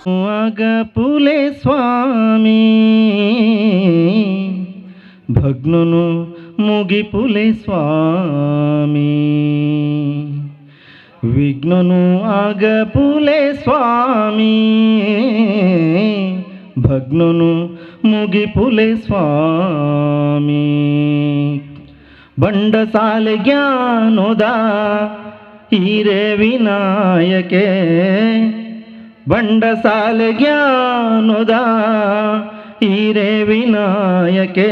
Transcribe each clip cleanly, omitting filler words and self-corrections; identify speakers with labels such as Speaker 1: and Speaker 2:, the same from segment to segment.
Speaker 1: ಅಗಪುಲೆ ಸ್ವಾಮಿ ಭಗ್ನುನು ಮುಗಿಪುಲೆ ಸ್ವಾಮಿ ವಿಘ್ನನು ಅಗಪುಲೆ ಸ್ವಾಮಿ ಭಗ್ನುನು ಮುಗಿಪುಲೆ ಸ್ವಾಮಿ ಬಂಡಸಾಲೆ ಜ್ಞಾನೋದ ಹೀರೆ ವಿನಾಯಕೆ ಬಂಡಸಾಲೆ ಜ್ಞಾನೋದ ಹೀರೆ ವಿನಾಯಕೆ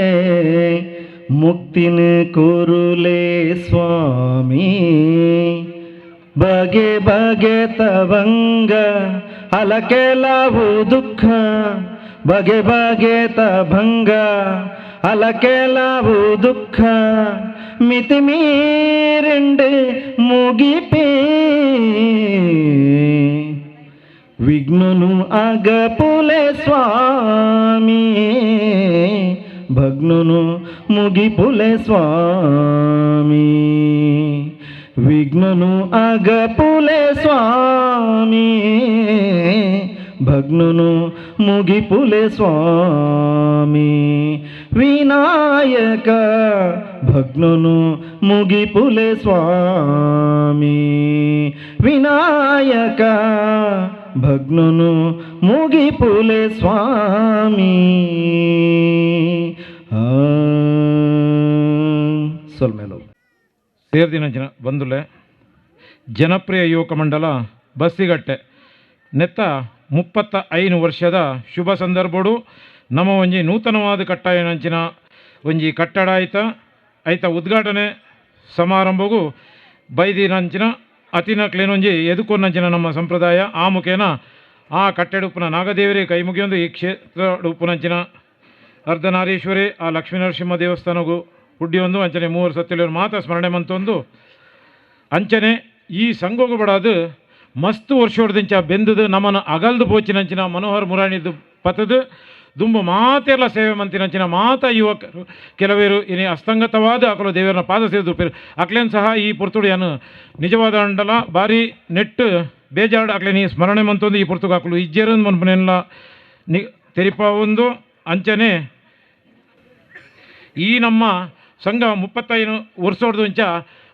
Speaker 1: ಮುಕ್ತಿನ ಕುರುಲೆ ಸ್ವಾಮಿ ಬಗೆ ಬಗೆ ತವಂಗ ಅಲಕೆಲವು ದುಃಖ ಬಗೆ ಬಗೆ ತಭಂಗ ಅಲಕೆಲವು ದುಃಖ ಮಿತಿ ಮೀರಿಂಡು ಮುಗಿಪೇ ವಿಘ್ನನು ಅಗಪುಲೆ ಸ್ವಾಮಿ ಭಗ್ನುನು ಮುಗಿಪುಲೆ ಸ್ವಾಮಿ ವಿಘ್ನನು ಅಗಪುಲೆ ಸ್ವಾಮಿ ಭಗ್ನುನು ಮುಗಿಪುಲೆ ಸ್ವಾಮಿ ವಿನಾಯಕ ಭಗ್ನುನು ಮುಗಿಪುಲೆ ಸ್ವಾಮಿ ವಿನಾಯಕ ಭಗ್ನುನು ಮುಗಿಪುಲೆ ಸ್ವಾಮಿ. ಸೊಲ್ಮೆಲೋ.
Speaker 2: ಸೇರ್ದಿನಂಚಿನ ಬಂದುಲೆ ಜನಪ್ರಿಯ ಯುವಕ ಮಂಡಲ ಬಸ್ಸಿಗಟ್ಟೆ ನೆತ್ತ 35 ವರ್ಷದ ಶುಭ ಸಂದರ್ಭಡು ನಮ್ಮ ಒಂಜಿ ನೂತನವಾದ ಕಟ್ಟಾಯನಂಚಿನ ಒಂಜಿ ಕಟ್ಟಡ ಆಯ್ತ ಐತ ಉದ್ಘಾಟನೆ ಸಮಾರಂಭಗೂ ಬೈದಿನಂಚಿನ ಅತಿನಕ್ಲೇನೊಂಜಿ ಎದುಕೊನ್ನಂಚಿನ ನಮ್ಮ ಸಂಪ್ರದಾಯ ಆ ಮುಖೇನ ಆ ಕಟ್ಟೆಡುಪ್ಪುನ ನಾಗದೇವರಿ ಕೈ ಮುಗಿಯೊಂದು ಈ ಕ್ಷೇತ್ರ ಉಪ್ಪುನಂಚಿನ ಅರ್ಧನಾರೀಶ್ವರಿ ಆ ಲಕ್ಷ್ಮೀನರಸಿಂಹ ದೇವಸ್ಥಾನಗೂ ಹುಡ್ಡಿಯೊಂದು ಅಂಚನೆ ಮೂವರು ಸತ್ಯಲಿಯವರು ಮಾತ ಸ್ಮರಣೆ ಮಂತೊಂದು ಅಂಚನೆ ಈ ಸಂಗೋಗು ಬಡಾದು ಮಸ್ತ್ ವರ್ಷೋಡ್ದಿಂಚ ಬೆಂದದು ನಮನ ಅಗಲ್ದು ಪೋಚಿನಂಚಿನ ಮನೋಹರ್ ಮುರಾಣಿದ್ದು ಪತದು ದುಂಬು ಮಾತೆಲ್ಲ ಸೇವೆ ಮಂತಿನಂಚಿನ ಮಾತ ಯುವಕರು ಕೆಲವೇರು ಇನಿ ಅಸ್ತಂಗತವಾದ ಅಕಲು ದೇವರನ ಪಾದ ಸೇರಿದು ಅಕ್ಲೇನ್ ಸಹ ಈ ಪುರ್ತುಡಿಯನ್ನು ನಿಜವಾದ ಅಂಡಲ ಬಾರಿ ನೆಟ್ಟು ಬೇಜಾರು ಅಕ್ಲೇನಿ ಸ್ಮರಣೆ ಮಂತೊಂದು ಈ ಪುರ್ತುಗ ಅಕಲು ಇಜ್ಜೇರನ್ ಮನ್ಪನೆಲ್ಲ ನಿ ತೆರಿಪ ಒಂದು ಅಂಚನೆ ಈ ನಮ್ಮ ಸಂಘ 35 ವರ್ಷೋಡ್ದು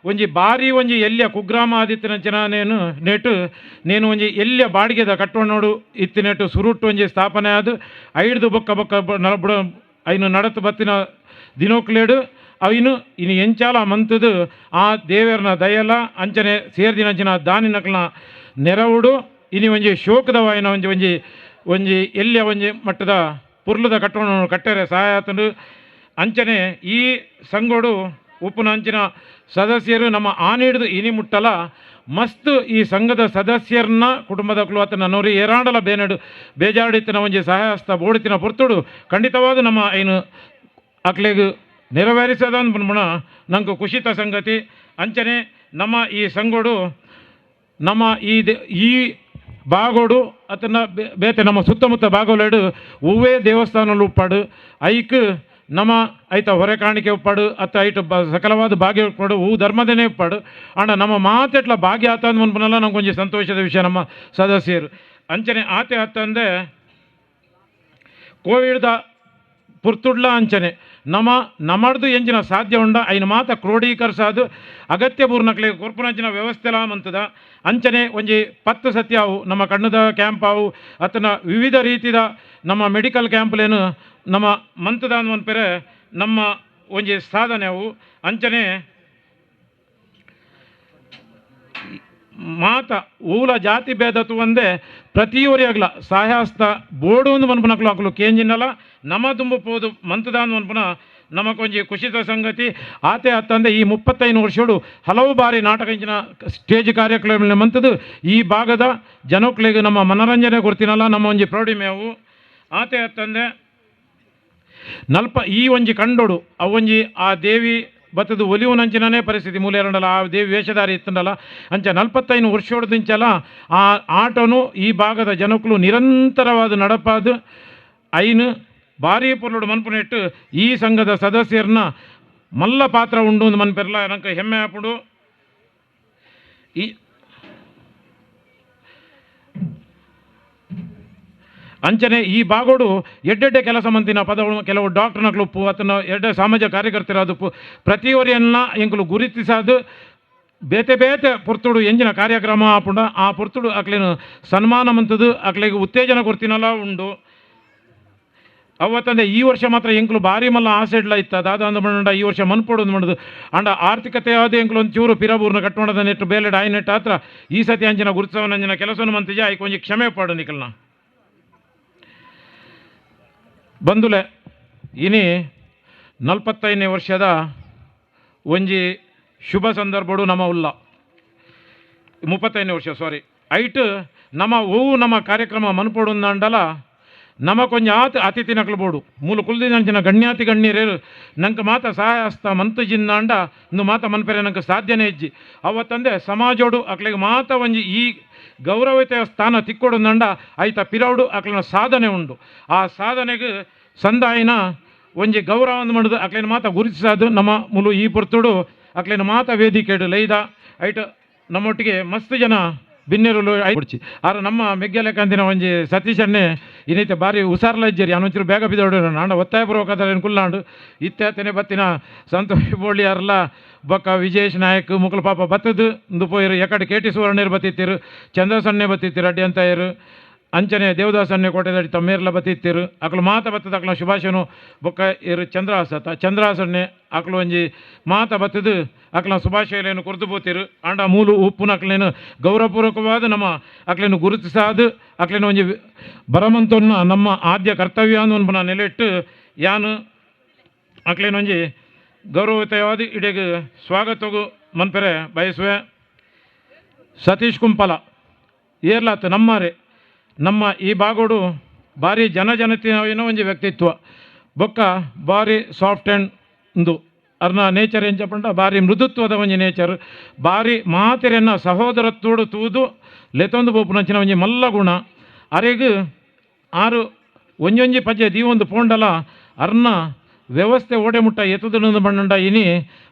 Speaker 2: ಒಂಜಿ ಬಾರಿ ಒಂಜಿ ಎಲ್ಲಿಯ ಕುಗ್ರಾಮ ಆದಿತ್ಯನಂಚಿನ ನೇನು ನೆಟು ನೇನು ಒಂಜಿ ಎಲ್ಲಿಯ ಬಾಡಿಗೆದ ಕಟ್ಟೋಣೋಡು ಇತ್ತಿನೆಟು ಸುರುಟ್ಟು ಒಂಜಿ ಸ್ಥಾಪನೆ ಆದು ಐಡ್ದು ಬೊಕ್ಕ ಬೊಕ್ಕ ಬುಡ ಐನು ನಡತು ಬತ್ತಿನ ದಿನೋಕ್ಲೇಡು ಅವಿನು ಇನ್ನು ಎಂಚಾಲ ಮಂತದು ಆ ದೇವರನ ದಯಲ ಅಂಚನೆ ಸೇರ್ದಿನಂಚಿನ ದಾನಿನಕ್ಲನ ನೆರವುಡು ಇನಿ ಒಂಜಿ ಶೋಕದ ವಾಯಿನ ಒಂಜಿ ಒಂಜಿ ಒಂಜಿ ಎಲ್ಲಿಯ ಒಂಜಿ ಮಟ್ಟದ ಪುರ್ಲದ ಕಟ್ಟೋಣ ಕಟ್ಟರೆ ಸಹಾಯ ಆತಂಡು. ಅಂಚನೆ ಈ ಸಂಗೋಡು ಉಪ್ಪುನ ಅಂಚಿನ ಸದಸ್ಯರು ನಮ್ಮ ಆನಿಡ್ದು ಇನಿ ಮುಟ್ಟಲ ಮಸ್ತ್ ಈ ಸಂಘದ ಸದಸ್ಯರನ್ನ ಕುಟುಂಬದಕ್ಲು ಆತನ ನನ್ನೋರಿ ಏರಾಂಡಲ ಬೇನಡು ಬೇಜಾಡಿತ್ತಿನ ಒಂಜಿ ಸಹಾಯಸ್ತ ಬೋಡಿತಿನ ಪೊರ್ತುಡು ಖಂಡಿತವಾದ ನಮ್ಮ ಐನು ಅಕ್ಲೆಗ್ ನೆರವೇರಿಸದ ಪನ್ಪುಣ ನಂಗೆ ಖುಷಿತ ಸಂಗತಿ. ಅಂಚನೆ ನಮ್ಮ ಈ ಸಂಗೋಡು ನಮ್ಮ ಈ ಈ ಬಾಗೋಡು ಅತನ ಬೇತೆ ನಮ್ಮ ಸುತ್ತಮುತ್ತ ಬಾಗೋಲೆಡು ಹೂವೇ ದೇವಸ್ಥಾನಲು ಉಪ್ಪಾಡು ಐಕ್ ನಮ್ಮ ಐತ ಹೊರೆ ಕಾಣಿಕೆ ಉಪ್ಪಾಡು ಅತ್ತ ಐಟ ಸಕಲವಾದ ಭಾಗ್ಯ ಉಪ್ಪಾಡು ಹೂ ಧರ್ಮದನೇ ಉಪ್ಪಾಡು ಅಂಡ ನಮ್ಮ ಮಾತೆಟ್ಲ ಭಾಗ್ಯ ಆತ ಅಂದ್ ನಮ್ಗೆ ಒಂಜಿ ಸಂತೋಷದ ವಿಷಯ ನಮ್ಮ ಸದಸ್ಯರು. ಅಂಚನೆ ಆತೆ ಆತಂದೆ ಕೋವಿಡ್ದ ಪುರ್ತುಡ್ಲ ಅಂಚನೆ ನಮ್ಮ ನಮಡ್ದು ಎಂಜಿನ ಸಾಧ್ಯ ಉಂಡ ಐನ ಮಾತ ಕ್ರೋಢೀಕರಿಸಾದು ಅಗತ್ಯ ಪೂರ್ಣಕ್ಲೆ ಕೊರ್ಪುನಂಚಿನ ವ್ಯವಸ್ಥೆಲ ಮಂತದ ಅಂಚನೆ ಒಂಜಿ ಪತ್ತು ಸತ್ಯ ಅವು ನಮ್ಮ ಕಣ್ಣದ ಕ್ಯಾಂಪ್ ಅವು ಅತನ ವಿವಿಧ ರೀತಿದ ನಮ್ಮ ಮೆಡಿಕಲ್ ಕ್ಯಾಂಪ್ಲೇನು ನಮ್ಮ ಮಂತದ ಪೆರೆ ನಮ್ಮ ಒಂಜಿ ಸಾಧನೆ ಅವು. ಅಂಚನೆ ಮಾತ ಊಲ ಜಾತಿ ಭೇದತು ಒಂದೇ ಪ್ರತಿಯೊರಿ ಆಗ್ಲ ಸಹಾಯಸ್ತ ಬೋಡು ಒಂದು ಮನ್ಪುನಕ್ಲು ಅಕ್ಲು ಕೇಂಜಿನಲ ನಮ ದುಂಬು ಪೋದು ಮಂತದಾನ್ ಮನ್ಪುನ ನಮಕೊಂಜಿ ಖುಷಿತ ಸಂಗತಿ. ಆತೆ ಅತ್ತಂದೆ ಈ 35 ವರ್ಷಡು ಹಲವು ಬಾರಿ ನಾಟಕ ಇಂಚಿನ ಸ್ಟೇಜ್ ಕಾರ್ಯಕ್ರಮ ಮಂತದ್ದು ಈ ಭಾಗದ ಜನಕ್ಲೆಗ್ ನಮ್ಮ ಮನರಂಜನೆ ಕೊಡ್ತೀನಲ್ಲ ನಮ್ಮ ಒಂಜಿ ಪ್ರೌಢಿಮೆವು. ಆತೆ ಅತ್ತಂದೆ ನಲ್ಪ ಈ ಒಂಜಿ ಕಂಡೋಡು ಅವೊಂಜಿ ಆ ದೇವಿ ಬತ್ತದು ಒಲಿಯುವನಂಚಿನೇ ಪರಿಸ್ಥಿತಿ ಮೂಲೆ ಆ ದೇವಿ ವೇಷಧಾರಿ ಇತ್ತಂಡಲ್ಲ ಅಂಚ 45 ವರ್ಷೋಡ್ದಿಂಚಲ ಆ ಆಟನು ಈ ಭಾಗದ ಜನಕ್ಕಳು ನಿರಂತರವಾದ ನಡಪಾದು ಐನು ಭಾರೀ ಪೊರ್ಲುಡು ಮನ್ಪುನೆಟ್ಟು ಈ ಸಂಘದ ಸದಸ್ಯರನ್ನ ಮಲ್ಲ ಪಾತ್ರ ಉಂಡು ಒಂದು ಮನ್ಪೆರ್ಲ ನನಗೆ ಹೆಮ್ಮೆ ಆಪುಂಡು. ಈ ಅಂಚನೆ ಈ ಭಾಗೋಡು ಎಡ್ಡೆಡ್ಡೆ ಕೆಲಸ ಮಂತಿನ ಪದ ಕೆಲವು ಡಾಕ್ಟರ್ನಕ್ಲುಪ್ಪು ಅತನ ಎಡ್ಡೆ ಸಮಾಜ ಕಾರ್ಯಕರ್ತರಾದಪ್ಪು ಪ್ರತಿಯೊರಿಯನ್ನ ಎಂಕುಲು ಗುರುತಿಸಾದು ಬೇತೆ ಬೇತೆ ಪೊರ್ತುಡು ಎಂಜಿನ ಕಾರ್ಯಕ್ರಮ ಆಪುಂಡ ಆ ಪೊರ್ತುಡು ಅಕ್ಲೇನು ಸನ್ಮಾನ ಮಂತದ್ದು ಅಕ್ಲೆಗೆ ಉತ್ತೇಜನ ಕೊರ್ತಿನಲ್ಲ ಉಂಡು. ಅವತ್ತಂದೆ ಈ ವರ್ಷ ಮಾತ್ರ ಎಂಕುಲು ಭಾರಿ ಮಲ್ಲ ಆಸೆಡ್ಲ ಇತ್ತ ದಾದ ಅಂದ ಮಂಡ ಈ ವರ್ಷ ಮನ್ಪೊಡು ಅಂದ್ ಮಂಡದು ಅಂಡ ಆರ್ಥಿಕತೆ ಆದ ಎಂಕುಲು ಒಂದು ಚೂರು ಪಿರಬೂರ್ನ ಕಟ್ಟೋಣದ ನೆಟ್ಟು ಬೇಲೆಡ್ ಆಯ್ನೆಟ್ ಆತ್ರ ಈ ಸತಿ ಅಂಚಿನ ಗುರುತ್ಸವನ ಅಂಚಿನ ಕೆಲಸವನ್ನು ಮಂತಿಜ ಐಕ್ ಒಂಜಿ ಕ್ಷಮೆ ಪಾಡು ನಿಕಲ್ನ ಬಂದುಲೆ. ಇನಿ 45ನೇ ವರ್ಷದ ಒಂಜಿ ಶುಭ ಸಂದರ್ಭಡು ನಮ್ಮ ಉಲ್ಲ 35ನೇ ವರ್ಷ ಸಾರಿ ಐಟ್ ನಮ್ಮ ಓವು ನಮ್ಮ ಕಾರ್ಯಕ್ರಮ ಮನ್ಪೊಡು ಅಂಡಲ ನಮ್ಮ ಕೊಂಚ ಆತ ಅತಿಥಿ ನಕಲು ಮೂಲ ಕುಲ್ದಿನಂಚಿನ ಗಣ್ಯಾತಿ ಗಣ್ಯರೇರು ನಂಗೆ ಮಾತ ಸಹಾಯಸ್ತ ಮಂತು ಜಿನ್ನಾಂಡ ಇಂದು ಮಾತ ಮನ್ಪೆರೆ ನಂಗೆ ಸಾಧ್ಯನೇ ಇಜ್ಜಿ. ಅವತ್ತಂದೆ ಸಮಾಜೋಡು ಅಕ್ಲೆಗೆ ಮಾತ ಒಂಜಿ ಈ ಗೌರವತೆಯ ಸ್ಥಾನ ತಿಕ್ಕೊಡು ನಂಡ ಐತ ಪಿರೌಡು ಅಕ್ಲಿನ ಸಾಧನೆ ಉಂಡು. ಆ ಸಾಧನೆಗೆ ಸಂದಾಯಿನ ಒಂಜಿ ಗೌರವ ಅಂದ್ ಮಾಡುದು ಅಕ್ಲಿನ ಮಾತ ಗುರುತಿಸೋದು ನಮ್ಮ ಮುಲು ಈ ಪೊರ್ತುಡು ಅಕ್ಲಿನ ಮಾತ ವೇದಿಕೆಡು ಲೈದ ಐಟ್ ನಮ್ಮೊಟ್ಟಿಗೆ ಮಸ್ತ್ ಜನ ಬಿನ್ನೆರುಲು ಐಡ್ಚಿ ಆರ ನಮ್ಮ ಮೆಗ್ಗೆಲೆಕಂದಿನ ಒಂಜಿ ಸತೀಶನ್ನೇ ಇನ್ನೈತೆ ಭಾರಿ ಹುಷಾರ್ಲ ಇಜ್ಜರಿ ಅನೊಂಚೂರು ಬೇಗ ಬಿದ್ದೋಡು ನಾಂಡ ಒತ್ತಾಯ ಪೂರ್ವಕದ ಕುಲ್ಲಾಂಡು ಇತ್ತೆ ಬತ್ತಿನ ಸಂತೋಷ್ ಬೋಳಿಯಾರ್ಲ ಬೊಕ್ಕ ವಿಜೇಶ್ ನಾಯಕ್ ಮುಕುಲು ಪಾಪ ಬತ್ತದು ಇಂದು ಪೋಯಿರು ಎಕಡೆ ಕೆ ಟಿ ಸುವರ್ಣರು ಬತ್ತಿತ್ತಿರು ಚಂದ್ರಸನ್ನೆ ಬತ್ತಿತ್ತಿರು ಅಡ್ಡಿ ಅಂತಾಯರು ಅಂಚನೆ ದೇವದಾಸನ್ನೇ ಕೋಟೆದಡಿ ತಮ್ಮೇರ್ಲ ಬತ್ತಿತ್ತಿರು ಅಕ್ಲು ಮಾತ ಬತ್ತದ ಅಕ್ಲ ಶುಭಾಶಯನು ಬೊಕ್ಕ ಇರು ಚಂದ್ರಹಾಸತ ಚಂದ್ರಹಾಸನ್ನೇ ಅಕ್ಲು ಒಂಜಿ ಮಾತ ಬತ್ತದು ಅಕ್ಲ ಶುಭಾಶಯಲೇನು ಕೊರ್ದು ಪೋತಿರು ಆಂಡ ಮೂಲು ಉಪ್ಪುನ ಅಕ್ಲೇನು ಗೌರವಪೂರ್ವಕವಾದ ನಮ್ಮ ಅಕ್ಲೇನು ಗುರುತಿಸಾದು ಅಕ್ಲೇನು ಒಂಜಿ ಬರಮಂತೊನ್ನ ನಮ್ಮ ಆದ್ಯ ಕರ್ತವ್ಯ ಅನ್ನೋ ನೆಲೆಟ್ಟು ಯಾನು ಅಕ್ಲೇನೊಂಜಿ ಗೌರವಯುತವಾದ ಇಡೆಗೆ ಸ್ವಾಗತಗು ಮನ್ಪೆರೆ ಬಯಸುವೆ. ಸತೀಶ್ ಕುಂಪಲ ಏರ್ಲಾತು ನಮ್ಮರೆ ನಮ್ಮ ಈ ಭಾಗೋಡು ಭಾರಿ ಜನಜನತೆಯ ಒಂಜಿ ವ್ಯಕ್ತಿತ್ವ ಬೊಕ್ಕ ಭಾರಿ ಸಾಫ್ಟ್ ಆ್ಯಂಡ್ ಇಂದು ಅರ್ನ ನೇಚರ್ ಎಂಚಪಂಡ ಭಾರಿ ಮೃದುತ್ವದ ಒಂಜಿ ನೇಚರ್ ಭಾರಿ ಮಾತೆರೆನ್ನ ಸಹೋದರತ್ವಡು ತೂದು ಲೆತೊಂದು ಬೋಪುನಂಚಿನ ಒಂಜಿ ಮಲ್ಲ ಗುಣ ಅರೆಗ್ ಆರು ಒಂಜೊಂಜಿ ಪಜ್ಜೆ ದೀವೊಂದು ಪೋಂಡಲ ಅರ್ನ ವ್ಯವಸ್ಥೆ ಓಡೆ ಮುಟ್ಟ ಎತ್ತುದನ್ನು ಬಣ್ಣಂಡ ಇನಿ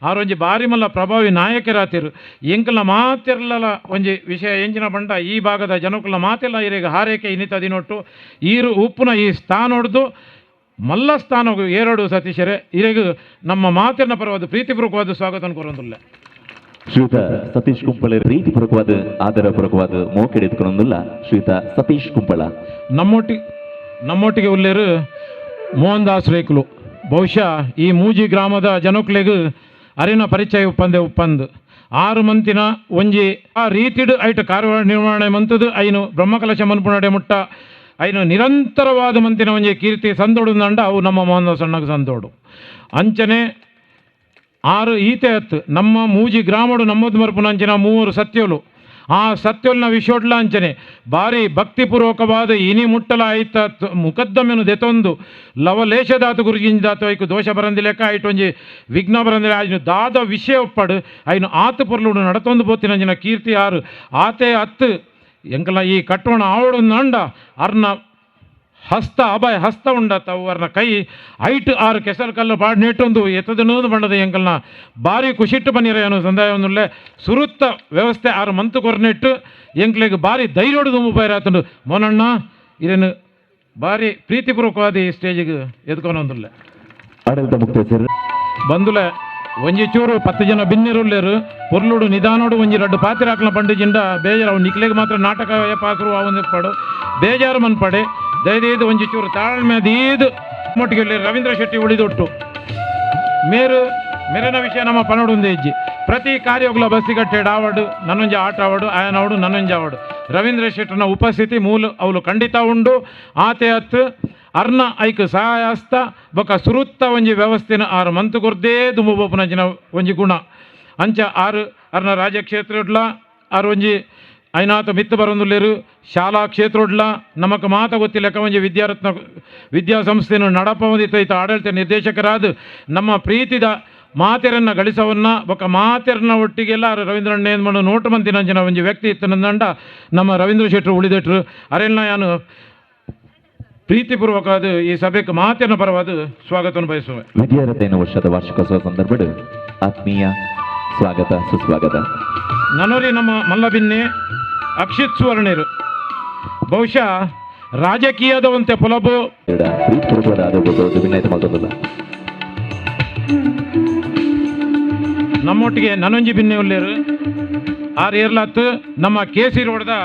Speaker 2: ಆರೊಂಜಿ ಭಾರಿ ಮಲ್ಲ ಪ್ರಭಾವಿ ನಾಯಕರಾತಿರು ಎಂಕಲ್ನ ಮಾತಿರ್ಲಲ ಒಂಜಿ ವಿಷಯ ಎಂಜಿನ ಬಂಡ ಈ ಭಾಗದ ಜನಕುಲ ಮಾತೆಲ್ಲ ಇರೆಗ್ ಹಾರೈಕೆ ಇನ್ನಿತ ದಿನೊಟ್ಟು ಈರು ಉಪ್ಪುನ ಈ ಸ್ಥಾನೊಡ್ದು ಮಲ್ಲ ಸ್ಥಾನಗು ಏರಡು ಸತೀಶರೇ ಇರೆಗು ನಮ್ಮ ಮಾತಿನ ಪರವಾದ ಪ್ರೀತಿಪೂರ್ವಕವಾದ ಸ್ವಾಗತ ಕೊರೊಂದುಲ್ಲ.
Speaker 3: ಶ್ರೀಯುತ ಸತೀಶ್ ಕುಂಪಳ ಪ್ರೀತಿಪೂರ್ವಕವಾದ ಆದರಪೂರ್ವಕವಾದ ಮೋಕೆಡೆದುಕೊಂಡುಲ್ಲ ಶ್ರೀಯುತ ಸತೀಶ್ ಕುಂಪಳ.
Speaker 2: ನಮ್ಮೊಟ್ಟಿಗೆ ಉಲ್ಲೇರು ಮೋಹನ್ ದಾಸ್ ರೇಕುಲು ಬಹುಶಃ ಈ ಮೂಜಿ ಗ್ರಾಮದ ಜನಕ್ಲೆಗ್ ಅರಿನ ಪರಿಚಯ ಉಪ್ಪಂದೆ ಉಪ್ಪಂದು 6 ಮಂತಿನ ಒಂಜಿ ಆ ರೀತಿಡು ಐಟ ಕಾರ್ಯನಿರ್ವಹಣೆ ಮಂತದು ಐನು ಬ್ರಹ್ಮಕಲಶ ಮನ್ಪುನಡೆ ಮುಟ್ಟ ಐನು ನಿರಂತರವಾದ ಮಂತಿನ ಒಂಜಿ ಕೀರ್ತಿ ಸಂದೋಡು ನಂಡ ಅವು ನಮ್ಮ ಮೋಹನ್ ಸಣ್ಣಗೆ ಸಂದೋಡು. ಅಂಚನೆ 6 ಈತೆ ಹತ್ತು ನಮ್ಮ ಮೂಜಿ ಗ್ರಾಮಡು ನಮ್ಮದು ಮರ್ಪುನಂಚಿನ 3 ಸತ್ಯಲು ಆ ಸತ್ಯೊಲ್ನ ವಿಷೋಡ್ಲ ಅಂಚನೆ ಭಾರಿ ಭಕ್ತಿಪೂರ್ವಕವಾದ ಇನಿ ಮುಟ್ಟಲ ಐತ ಮುಕದ್ದಮೆನು ದೆತೊಂದು ಲವಲೇಶದಾತು ಗುರುಜಿಂದಾತು ಐಕು ದೋಷ ಬರಂದಿಲೆಕ್ಕ ಐಟೊಂಜಿ ವಿಘ್ನ ಬರಂದಿಲ್ಲ ಐನು ದಾದ ವಿಷಯ ಒಪ್ಪಡು ಐನು ಆತು ಪೊರ್ಲುಡು ನಡತೊಂದು ಪೋತಿನಂಚಿನ ಕೀರ್ತಿ 6 ಆತೆ 10 ಎಂಕಲ ಈ ಕಟ್ಟೋಣ ಆವಡು ನಂಡ ಅರ್ನ ಹಸ್ತ ಅಭಯ ಹಸ್ತ ಉಂಡತ ಅವರ್ನ ಕೈ ಐಟು 6 ಕೆಸರು ಕಲ್ಲು ಪಾಡ್ ನೆಟ್ಟೊಂದು ಎತ್ತದನೋದು ಬಣ್ಣದ ಎಂಕಲ್ನ ಭಾರಿ ಖುಷಿಟ್ಟು ಬನ್ನಿರ ಏನು ಸಂದಾಯವನ್ನುಳ್ಳೆ ಸುರುತ್ತ ವ್ಯವಸ್ಥೆ 6 ಮಂತು ಕೊರ್ನೆಟ್ಟು ಎಂಕ್ಲೆಗ್ ಭಾರಿ ಧೈರ್ಯೋಡು ದುಂಬು ಬೈರಾತಂಡು ಮೋನಣ್ಣ ಇದನ್ನು ಭಾರಿ ಪ್ರೀತಿಪೂರ್ವಕವಾದ ಈ ಸ್ಟೇಜಿಗೆ ಎದ್ಕೊನೊಂದುಳ್ಳೆ.
Speaker 3: ಆಡಳಿತ ಮುಕ್ತೇಸರ್
Speaker 2: ಬಂದುಲೆ ಒಂಜಿ ಚೂರು 10 ಜನ ಬಿನ್ನಿರುಲ್ಲೇರು ಪೊರ್ಲುಡು ನಿಧಾನೋಡು ಒಂಜಿ ರಡ್ಡು ಪಾತ್ರೆ ಹಾಕ್ಲ ಪಂಡು ಜಿಂಡ ಬೇಜಾರು ಅವು ನಿಕ್ಲೆಗ್ ಮಾತ್ರ ನಾಟಕ ಪಾತ್ರು ಅವನು ಪಡು ಬೇಜಾರು ಮನ್ಪಡೆ ದಯದೀದು ಒಂಜಿ ಚೂರು ತಾಳ್ಮೆ ದೀದು ಮೊಟ್ಟಿಗೆ ರವೀಂದ್ರ ಶೆಟ್ಟಿ ಉಳಿದೊಟ್ಟು ಮೇರು ಮೇರಿನ ವಿಷಯ ನಮ್ಮ ಪನೋಡುಂದೆ ಇಜ್ಜಿ ಪ್ರತಿ ಕಾರ್ಯೋಗ್ಲ ಬಸ್ಸಿಗಟ್ಟೆಡ್ ಆವಡು ನನ್ನೊಂಜಿ ಆಟ ಆವಡು ಆಯನವಡು ನನ್ನೊಂಜಿ ಆವಡು ರವೀಂದ್ರ ಶೆಟ್ಟನ ಉಪಸ್ಥಿತಿ ಮೂಲ ಅವಳು ಖಂಡಿತ ಉಂಡು ಆತೆ ಹತ್ತು ಅರ್ನ ಐಕ್ ಸಹಾಯಸ್ತ ಬೊಕ ಸುರುತ್ತ ಒಂಜಿ ವ್ಯವಸ್ಥೆನ 6 ಮಂತು ಕೊರ್ದೇ ದುಂಬು ಬೋಪುನಂಚಿನ ಒಂಜಿ ಗುಣ ಅಂಚ 6 ಅರ್ನ ರಾಜ್ಯಕ್ಷೇತ್ರಡ್ಲ 6 ಒಂಜಿ ಐನಾತ ಮಿತ್ತು ಬರೊಂದುಲ್ಲೇರು ಶಾಲಾ ಕ್ಷೇತ್ರಡ್ಲ ನಮಕ್ ಮಾತ ಗೊತ್ತಿಲ್ಲ ಒಂಜಿ ವಿದ್ಯಾರತ್ನ ವಿದ್ಯಾಸಂಸ್ಥೆಯನ್ನು ನಡಪವಂದಿತ್ತು ಐತ ಆಡಳಿತ ನಿರ್ದೇಶಕರಾದ ನಮ್ಮ ಪ್ರೀತಿದ ಮಾತೆರನ್ನ ಗಳಿಸವನ್ನ ಬೊಕ ಮಾತೆರನ್ನ ಒಟ್ಟಿಗೆಲ್ಲ ರವೀಂದ್ರಣ್ಣ ಏನು ಮಾಡೋ ನೋಟು ಮಂತಿನಂಚಿನ ಒಂಜಿ ವ್ಯಕ್ತಿ ಇತ್ತು ನಂದಂಡ ನಮ್ಮ ರವೀಂದ್ರ ಶೆಟ್ಟರು ಉಳಿದೆಟ್ರು ಅರೆಲ್ಲ ನಾನು ಪ್ರೀತಿಪೂರ್ವಕವಾದ ಈ ಸಭೆಗೆ ಮಾತಿನ ಪರವಾದ ಸ್ವಾಗತವನ್ನು ಬಯಸುವೆ.
Speaker 3: ವಿದ್ಯಾರತ್ನ ವರ್ಷದ ವಾರ್ಷಿಕೋತ್ಸವ ಸಂದರ್ಭ ಆತ್ಮೀಯ ಸ್ವಾಗತ ಸುಸ್ವಾಗತ.
Speaker 2: ನನೋರಿ ನಮ್ಮ ಮಲ್ಲಬಿನ್ನೆ ಅಕ್ಷಿತ್ ಸುವರ್ಣರು ಬಹುಶಃ ರಾಜಕೀಯದ ಒಂತೆ ಪೊಲಬು ನಮ್ಮೊಟ್ಟಿಗೆ ನನೊಂಜಿ ಬಿನ್ನೆ ಉಲ್ಲೇರು ಆರು ಏರ್ಲಾತ್ ನಮ್ಮ ಕೆ ಸಿ ರೋಡ್ದ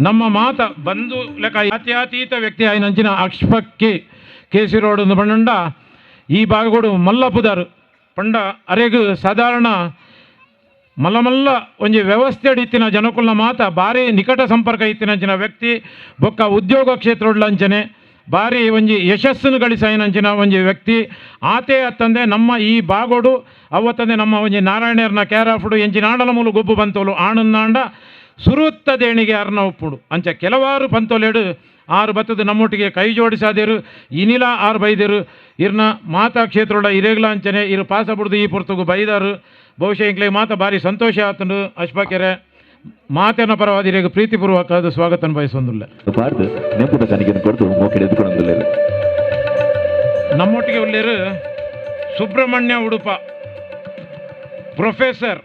Speaker 2: ನಮ್ಮ ಮಾತ ಬಂಧು ಲೆಕ್ಕ ಅತ್ಯಾತೀತ ವ್ಯಕ್ತಿ ಆಯ್ನಂಚಿನ ಅಕ್ಷ್ಪಕ್ಕಿ K C road ಬಂಡ ಈ ಭಾಗಗೋಡು ಮಲ್ಲಪುದಾರು ಪಂಡ ಅರೆಗ್ ಸಾಧಾರಣ ಮಲ್ಲ ಮಲ್ಲ ಒಂಜಿ ವ್ಯವಸ್ಥೆ ಇತ್ತಿನ ಜನಕುಲ್ನ ಮಾತ ಭಾರಿ ನಿಕಟ ಸಂಪರ್ಕ ಇತ್ತಿನಂಚಿನ ವ್ಯಕ್ತಿ ಬೊಕ್ಕ ಉದ್ಯೋಗ ಕ್ಷೇತ್ರಡ್ಲಂಚನೆ ಭಾರಿ ಒಂಜಿ ಯಶಸ್ಸನ್ನು ಗಳಿಸಾಯಿನಂಚಿನ ಒಂಜಿ ವ್ಯಕ್ತಿ ಆತೇ ಅತ್ತಂದೆ ನಮ್ಮ ಈ ಬಾಗೋಡು ಅವತ್ತಂದೆ ನಮ್ಮ ಒಂಜಿ ನಾರಾಯಣರ್ನ ಕೇರಾಫುಡು ಎಂಚಿನಾಂಡಲ ಮೂಲು ಗೊಬ್ಬು ಬಂತೋಲು ಆಣನ್ನಾಂಡ ಸುರುತ್ತ ದೇಣಿಗೆ ಅರ್ನ ಉಪ್ಪುಡು ಅಂಚ ಕೆಲವಾರು ಪಂತೋಲೆಡು ಆರು ಬತ್ತದ ನಮ್ಮೊಟ್ಟಿಗೆ ಕೈ ಜೋಡಿಸಾದೇರು ಇನಿಲ ಆರು ಬೈದೇರು ಇರ್ನ ಮಾತಾ ಕ್ಷೇತ್ರೋಡ ಇರೇಗ್ಲ ಅಂಚನೆ ಇರು ಪಾಸ ಬುಡ್ದು ಈ ಪುರ್ತುಗು ಬೈದಾರು. ಬಹುಶಃ ಇಂಕ್ಲೆ ಮಾತ ಭಾರಿ ಸಂತೋಷ ಆತನು ಅಶ್ಪಾಕೆರೆ ಮಾತೇನ ಪರವಾದ ಇರೇಗ ಪ್ರೀತಿಪೂರ್ವಕ ಸ್ವಾಗತ ಬಯಸೊಂದಿಲ್ಲ. ನಮ್ಮೊಟ್ಟಿಗೆ ಉಳ್ಳೇರು ಸುಬ್ರಹ್ಮಣ್ಯ ಉಡುಪ ಪ್ರೊಫೆಸರ್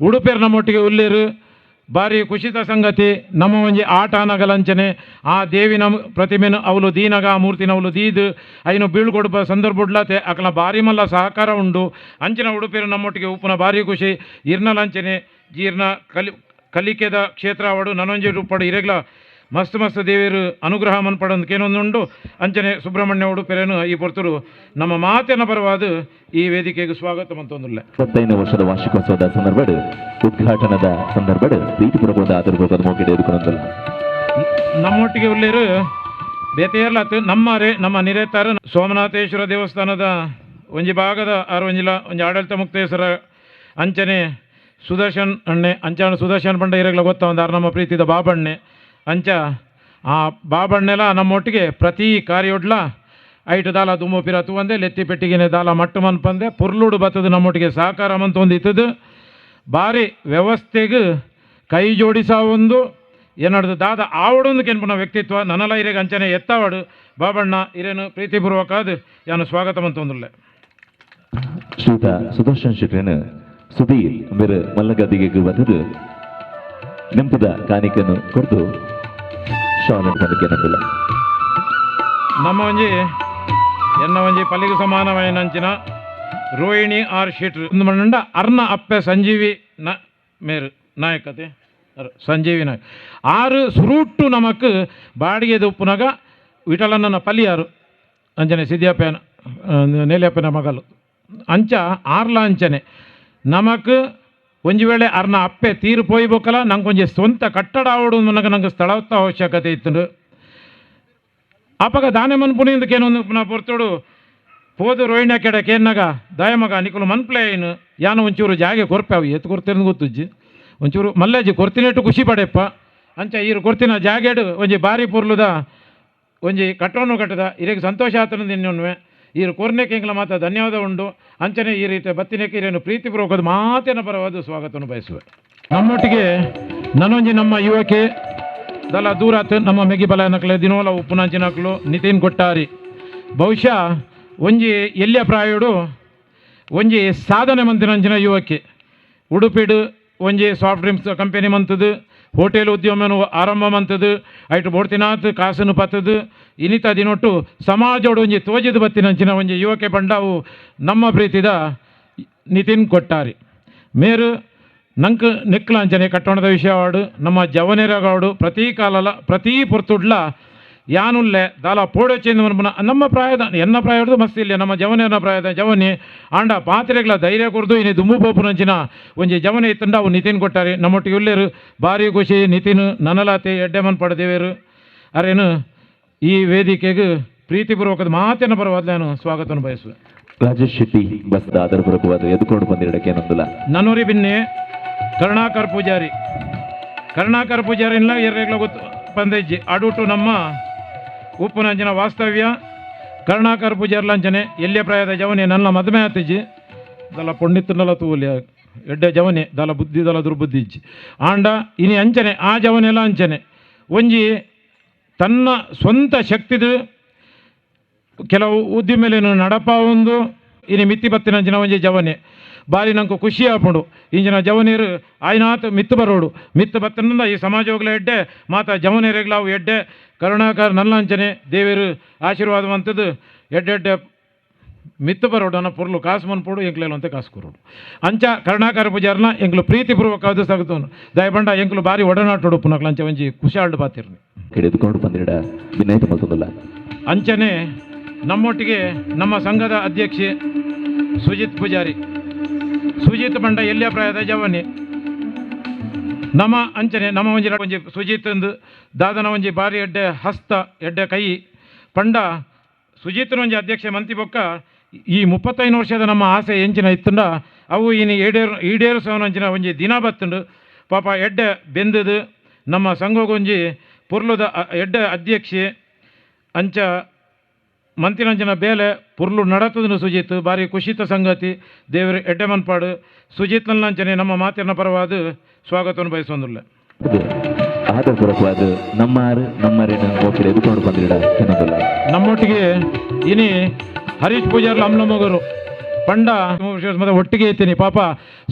Speaker 2: ಉಡುಪೇರು ನಮ್ಮೊಟ್ಟಿಗೆ ಉಳ್ಳೇರು. ಭಾರಿ ಖುಷಿತ ಸಂಗತಿ ನಮ್ಮ ಒಂಜಿ ಆಟ ನಗಲಂಚನೆ ಆ ದೇವಿನ ಪ್ರತಿಮೆನು ಅವಲು ದೀನಗ ಮೂರ್ತಿನ ಅವಲು ದೀದು ಐನು ಬೀಳ್ಕೊಡುಪ ಸಂದರ್ಭಡ್ಲಾತೆ ಅಕಲ ಭಾರಿ ಮಲ್ಲ ಸಹಕಾರ ಉಂಡು. ಅಂಚಿನ ಉಡುಪೇರು ನಮ್ಮೊಟ್ಟಿಗೆ ಉಪ್ಪುನ ಭಾರಿ ಖುಷಿ. ಇರ್ನಲಂಚನೆ ಜೀರ್ಣ ಕಲಿಕೆದ ಕ್ಷೇತ್ರ ಅವಡು ನನೊಂಜಿ ರೂಪಡು ಇರೆಗ್ಲ ಮಸ್ತ್ ಮಸ್ತ್ ದೇವಿಯರು ಅನುಗ್ರಹ ಮನ್ಪಡಂದು ಅಂಚನೆ ಸುಬ್ರಹ್ಮಣ್ಯ ಉಡುಪೇರೇನು ಈ ಪೊರ್ತರು ನಮ್ಮ ಮಾತಿನ ಪರವಾದ ಈ ವೇದಿಕೆಗೆ ಸ್ವಾಗತ ಮಂತೊಂದುಲ್ಲ.
Speaker 3: 25 ವರ್ಷದ ವಾರ್ಷಿಕೋತ್ಸವದ ಸಂದರ್ಭ ಉದ್ಘಾಟನದ ಸಂದರ್ಭ ಪ್ರೀತಿಪೂರ್ವಕವಾದ ಆದರಪೂರ್ವಕವಾದ ಮೋಕೆಡೆ ಎದುರ್ಕೊಂಡಲ್ಲ.
Speaker 2: ನಮ್ಮೊಟ್ಟಿಗೆ ಉಳ್ಳೇರು ಬೇತೆಯರ್ಲಾತು ನಮ್ಮರೆ ನಮ್ಮ ನಿರೇತಾರ ಸೋಮನಾಥೇಶ್ವರ ದೇವಸ್ಥಾನದ ಒಂಜಿ ಭಾಗದ ಆರು ಒಂಜಿಲ ಒಂಜಿ ಆಡಳಿತ ಮುಕ್ತೇಶ್ವರ ಅಂಚನೆ ಸುದರ್ಶನ್ ಅಣ್ಣೆ ಅಂಚಾಣ ಸುದರ್ಶನ್ ಪಂಡ ಇರಗ್ಲ ಗೊತ್ತ ಒಂದು ಆರು ನಮ್ಮ ಪ್ರೀತಿದ ಬಾಬಣ್ಣೆ ಅಂಚ ಆ ಬಾಬಣ್ಣೆಲ್ಲ ನಮ್ಮೊಟ್ಟಿಗೆ ಪ್ರತಿ ಕಾರ್ಯೊಡ್ಲ ಐಟು ದಾಲ ದುಮ್ಮು ಪಿರ ತೂವಂದೆ ಲೆತ್ತಿ ಪೆಟ್ಟಿಗೆನೆ ದಾಲ ಮಟ್ಟು ಮನ್ಪಂದೆ ಪುರ್ಲುಡು ಬತ್ತದ ನಮ್ಮೊಟ್ಟಿಗೆ ಸಹಕಾರ ಮಂತ ಒಂದು ಇತ್ತದು. ಭಾರಿ ವ್ಯವಸ್ಥೆಗೆ ಕೈ ಜೋಡಿಸ ಒಂದು ಏನಡ್ದು ದಾದ ಆವಡೊಂದು ಕೆನ್ಪುನ ವ್ಯಕ್ತಿತ್ವ ನನಲ ಇರೆಗೆ ಅಂಚನೆ ಎತ್ತಾವಡು ಬಾಬಣ್ಣ ಇರೇನು ಪ್ರೀತಿಪೂರ್ವಕ ಅದು ಯಾನು ಸ್ವಾಗತ ಮಂತೊಂದುಲ್ಲೆ.
Speaker 3: ಶ್ರೀತ ಸುದರ್ಶನ್ ಶೆಟ್ರೇನು ಸುಧೀರ್ ಮೇರೆ ಮಲ್ಲಗದಿಗೆ ಬಂದದ್ದು ನೆಂಪದ ಕಾಣಿಕೆಯನ್ನು ಕೊಡ್ದು ಶಾಲನ್ ನಂಬಿಲ್ಲ.
Speaker 2: ನಮ್ಮ ಒಂಜಿ ಎನ್ನ ಒಂಜಿ ಪಲ್ಲಿಗೆ ಸಮಾನವಾಯಿನಂಚಿನ ರೋಹಿಣಿ ಆರ್ ಶೆಟ್ರು ಒಂದು ಮಂಡ ಅರ್ನ ಅಪ್ಪೆ ಸಂಜೀವಿ ನ ಮೇರು ನಾಯಕತೆ ಸಂಜೀವಿ ನಾಯಕ್ ಆರು ಸುರುಟ್ಟು ನಮಕ್ ಬಾಡಿಗೆದ ಉಪ್ಪುನಗ ವಿಠಲನ್ನ ಪಲ್ಲಿಯಾರು ಅಂಚನೆ ಸಿದ್ಯಪ್ಪನ ನೇಲಿಯಪ್ಪನ ಮಗಲು ಅಂಚ ಆರ್ಲ ಅಂಚನೆ ನಮಕ್ ಒಂಜಿ ವೇಳೆ ಅರ್ನ ಅಪ್ಪೆ ತೀರು ಪೋಯ್ಬೇಕಲ್ಲ ನಂಗೆ ಒಂಜಿ ಸ್ವಂತ ಕಟ್ಟಡ ಆವಡು ನನಗೆ ನಂಗೆ ಸ್ಥಳದ ಅವಶ್ಯಕತೆ ಇತ್ತು. ಅಪಗ ದಾನೆ ಮನ್ಪುನಿಂದ ಕೇನೊಂದು ಪುನಃ ಪೊರ್ತೋಡು ಪೋದು ರೋಹಿಣ ಕೆಡ ಕೇನ್ನಾಗ ದಾಯಮಗ ನಿಕುಲು ಮನ್ಪ್ಲೆ ಏನು ಯಾನು ಒಂಚೂರು ಜಾಗೆ ಕೊರ್ಪೆ ಅವು ಎತ್ತು ಕೊರ್ತೇನೆ ಗೊತ್ತುಜ್ಜಿ ಒಂಚೂರು ಮಲ್ಲೇಜಿ ಕೊರ್ತಿನೇಟು ಖುಷಿ ಪಡೆಯಪ್ಪ ಅಂಚ ಈರು ಕೊರ್ತಿನ ಜಾಗೆಡು ಒಂಜಿ ಬಾರಿ ಪೊರ್ಲುದ ಒಂಜಿ ಕಟ್ಟೋನು ಕಟ್ಟದ ಇರೆಗೆ ಸಂತೋಷ ಆತನ ನಿನ್ನುವೆ ಈರು ಕೊರ್ನೆಕ್ಕೆ ಎಂಗ್ಲ ಮಾತ ಧನ್ಯವಾದ ಉಂಡು. ಅಂಚನೆ ಈ ರೀತಿ ಬತ್ತಿನೆಕ್ಕೆ ಇರೇನು ಪ್ರೀತಿಪೂರ್ವಕದ ಮಾತೇನ ಪರವಾದ ಸ್ವಾಗತವನ್ನು ಬಯಸುವೆ. ನಮ್ಮೊಟ್ಟಿಗೆ ನನ್ನೊಂಜಿ ನಮ್ಮ ಯುವಕೆ ದಲ ದೂರಾತ್ ನಮ್ಮ ಮೆಗಿ ಬಲನಕ್ಲೆ ದಿನೋಲ ಉಪ್ಪುನಂಚಿನಕ್ಲು ನಿತಿನ್ ಕೊಟ್ಟಾರಿ ಬಹುಶಃ ಒಂಜಿ ಎಲ್ಲಿಯ ಪ್ರಾಯುಡು ಒಂಜಿ ಸಾಧನೆ ಮಂತಿನಂಚಿನ ಯುವಕೆ ಉಡುಪಿಡು ಒಂಜಿ soft drinks company ಮಂತದ್ದು hotel ಉದ್ಯಮನು ಆರಂಭ ಮಂತದ್ದು ಐಟು ಬೋಡ್ತಿನಾಥ್ ಕಾಸನ್ನು ಪತ್ತದು ಇನಿತ ದಿನೊಟ್ಟು ಸಮಾಜೋಡು ಒಂಜಿ ತೋಜಿದ ಬತ್ತಿನಂಚಿನ ಒಂಜಿ ಯುವಕೆ ಪಂಡವು ನಮ್ಮ ಪ್ರೀತಿದ ನಿತಿನ್ ಕೊಟ್ಟಾರಿ. ಮೇರು ನಂಕ್ ನೆಕ್ಲಾಂಚನೆ ಕಟ್ಟೋಣದ ವಿಷಯವಾಡು ನಮ್ಮ ಜವನೆರಗಾಡು ಪ್ರತಿ ಕಾಲಲ ಪ್ರತಿ ಪೊರ್ತುಡ್ಲ ಯಾನುಲ್ಲೆ ದಾಲ ಪೋಡೊಚ್ಚೆಂದು ಮನ್ಪುನ ನಮ್ಮ ಪ್ರಾಯದ ಎನ್ನ ಪ್ರಾಯದ ಮಸ್ತ್ ಇಲ್ಲ ನಮ್ಮ ಜವನೆಯನ್ನ ಪ್ರಾಯದ ಜವನೆ ಆಂಡ ಪಾತ್ರೆಗಳ ಧೈರ್ಯ ಕೊರ್ದು ಇನಿ ದುಂಬು ಪೋಪುನಂಚಿನ ಒಂಜಿ ಜವನೆ ಇತ್ತಂಡ ಅವು ನಿತಿನ್ ಕೊಟ್ಟಾರೆ. ನಮ್ಮೊಟ್ಟಿಗೆ ಉಲ್ಲೇರು ಭಾರಿ ಖುಷಿ ನಿತಿನ್ ನನಲಾತೆ ಎಡ್ಡೆ ಮನ್ ಪಡೆದೇವೇರು ಅರೇನು ಈ ವೇದಿಕೆಗೆ ಪ್ರೀತಿಪೂರ್ವಕದ ಮಾತಿನ ಪರವಾದ ನಾನು ಸ್ವಾಗತವನ್ನು ಬಯಸುವೆ.
Speaker 3: ರಾಜೇಶ್ ಶೆಟ್ಟಿ ಬಸ್ದ ಆಧಾರಪೂರ್ವಕವಾದ ಎದುಕೊಂಡು ಬಂದಿರಡಕ್ಕೆ ಏನೊಂದಿಲ್ಲ.
Speaker 2: ನನ್ನೂರಿ ಬಿನ್ನೆ ಕರುಣಾಕರ್ ಪೂಜಾರಿ ಕರುಣಾಕರ್ ಪೂಜಾರಿನ ಎರಗ್ಲ ಗೊತ್ತು ಪಂದೆಜ್ಜಿ ಅಡುಟು ನಮ್ಮ ಉಪ್ಪುನಂಚಿನ ವಾಸ್ತವ್ಯ ಕರುಣಾಕರ್ ಪೂಜಾರ್ಲಂಚನೆ ಎಲ್ಲಿಯ ಪ್ರಾಯದ ಜವನೆ ನನ್ನ ಮದುವೆ ಆತಿಜ್ಜಿ ದಲ ಪೊಣ್ಣಿತ್ತನಲ್ಲ ತೂಲಿ ಎಡ್ಡೆ ಜವನೆ ದಲ ಬುದ್ಧಿ ದಲ ದುರ್ಬುದ್ಧಿ ಇಜ್ಜಿ ಆಂಡ ಇನಿ ಅಂಚನೆ ಆ ಜವನೆಲ್ಲ ಅಂಚನೆ ಒಂಜಿ ತನ್ನ ಸ್ವಂತ ಶಕ್ತಿದು ಕೆಲವು ಉದ್ದಿಮೆಲೇನು ನಡಪ ಒಂದು ಇನಿ ಮಿತ್ತಿ ಬತ್ತಿನಂಚಿನ ಒಂಜಿ ಜವನೆ ಬಾರಿ ನಂಗೆ ಖುಷಿ ಆಪುಂಡು. ಇಂಚಿನ ಜವನೀರು ಆಯ್ನಾತ್ ಮಿತ್ತು ಬರೋಡು ಮಿತ್ತು ಬತ್ತನಿಂದ ಈ ಸಮಾಜೋಗ್ಲ ಎಡ್ಡೆ ಮಾತ ಜವನೀರಿಗ್ಲಾವು ಎಡ್ಡೆ ಕರುಣಾಕರ್ ನಲ್ಲಂಚನೆ ದೇವರು ಆಶೀರ್ವಾದ ಮಂತದ್ದು ಎಡ್ಡೆ ಮಿತ್ತು ಬರೋಡು ಅನ್ನ ಪೊರ್ಲು ಕಾಸು ಮನ್ಪೋಡು ಎಂಕ್ಲೇಲು ಅಂತ ಕಾಸು ಕೊರೋಡು ಅಂಚ ಕರುಣಾಕರ ಪೂಜಾರ್ನ ಎಂಕ್ಲು ಪ್ರೀತಿಪೂರ್ವಕವಾದ ಸಾಗುತ್ತವನು ದಯಬಂಡ ಎಂಕ್ಲು ಬಾರಿ ಒಡನಾಟೋಡು ಪುನಕ್ಲ ಅಂಚ ಒಂಜಿ ಖುಷಿಯಾಳ್ಡು ಬಾತಿರ್ನಿ
Speaker 3: ಹಿಡಿದುಕೊಂಡು ಬಂದಿಡ ವಿನಯತ ಮಲ್ತೊಂದುಲ್ಲ.
Speaker 2: ಅಂಚನೆ ನಮ್ಮೊಟ್ಟಿಗೆ ನಮ್ಮ ಸಂಘದ ಅಧ್ಯಕ್ಷೆ ಸುಜಿತ್ ಪೂಜಾರಿ, ಸುಜಿತ್ ಬಂಡ ಎಲ್ಲಿಯ ಪ್ರಾಯದ ಜವನಿ ನಮ್ಮ ಅಂಚನೆ ನಮ್ಮ ಒಂಜಿ ಒಂಜಿ ಸುಜಿತ್ ಒಂದು ದಾದನ ಒಂಜಿ ಬಾರಿ ಎಡ್ಡೆ ಹಸ್ತ ಎಡ್ಡೆ ಕೈ ಪಂಡ ಸುಜಿತ್ನ ಒಂಜಿ ಅಧ್ಯಕ್ಷ ಮಂತಿ ಬೊಕ್ಕ ಈ 35 ವರ್ಷದ ನಮ್ಮ ಆಸೆ ಎಂಚಿನ ಇತ್ತಂಡ ಅವು ಇನ್ನು ಈಡೇರಿಸೋನಂಚಿನ ಒಂಜಿ ದಿನ ಬತ್ತುಂಡು. ಪಾಪ ಎಡ್ಡೆ ಬೆಂದದು ನಮ್ಮ ಸಂಘಗೊಂಜಿ ಪುರ್ಲುದ ಎಡ್ಡೆ ಅಧ್ಯಕ್ಷೆ ಅಂಚ ಮಂತಿನಂಚಿನ ಬೇಲೆ ಪುರ್ಲು ನಡತದನು ಸುಜಿತ್ ಬಾರಿ ಖುಷಿತ ಸಂಗತಿ. ದೇವರ ಎಡ್ಡೆ ಮನ್ಪಾಡು ಸುಜಿತ್ನಂಚನೆ ನಮ್ಮ ಮಾತಿನ ಪರವಾದ ಸ್ವಾಗತವನ್ನು ಬಯಸೊಂದಿಲ್ಲ.
Speaker 3: ಆದರಪೂರ್ವಕವಾದ ನಮ್ಮಾರು ನಮ್ಮರೇನ ಎದುಕೊಂಡು ಬಂದಿಡ ಕೆನೊಂದುಲ್ಲ.
Speaker 2: ನಮ್ಮೊಟ್ಟಿಗೆ ಇನಿ ಹರೀಶ್ ಪೂಜಾರ್ಲು ಅಮ್ಲಮಗರು ಪಂಡ ಮತ್ತೆ ಒಟ್ಟಿಗೆ ಇತ್ತೀನಿ. ಪಾಪ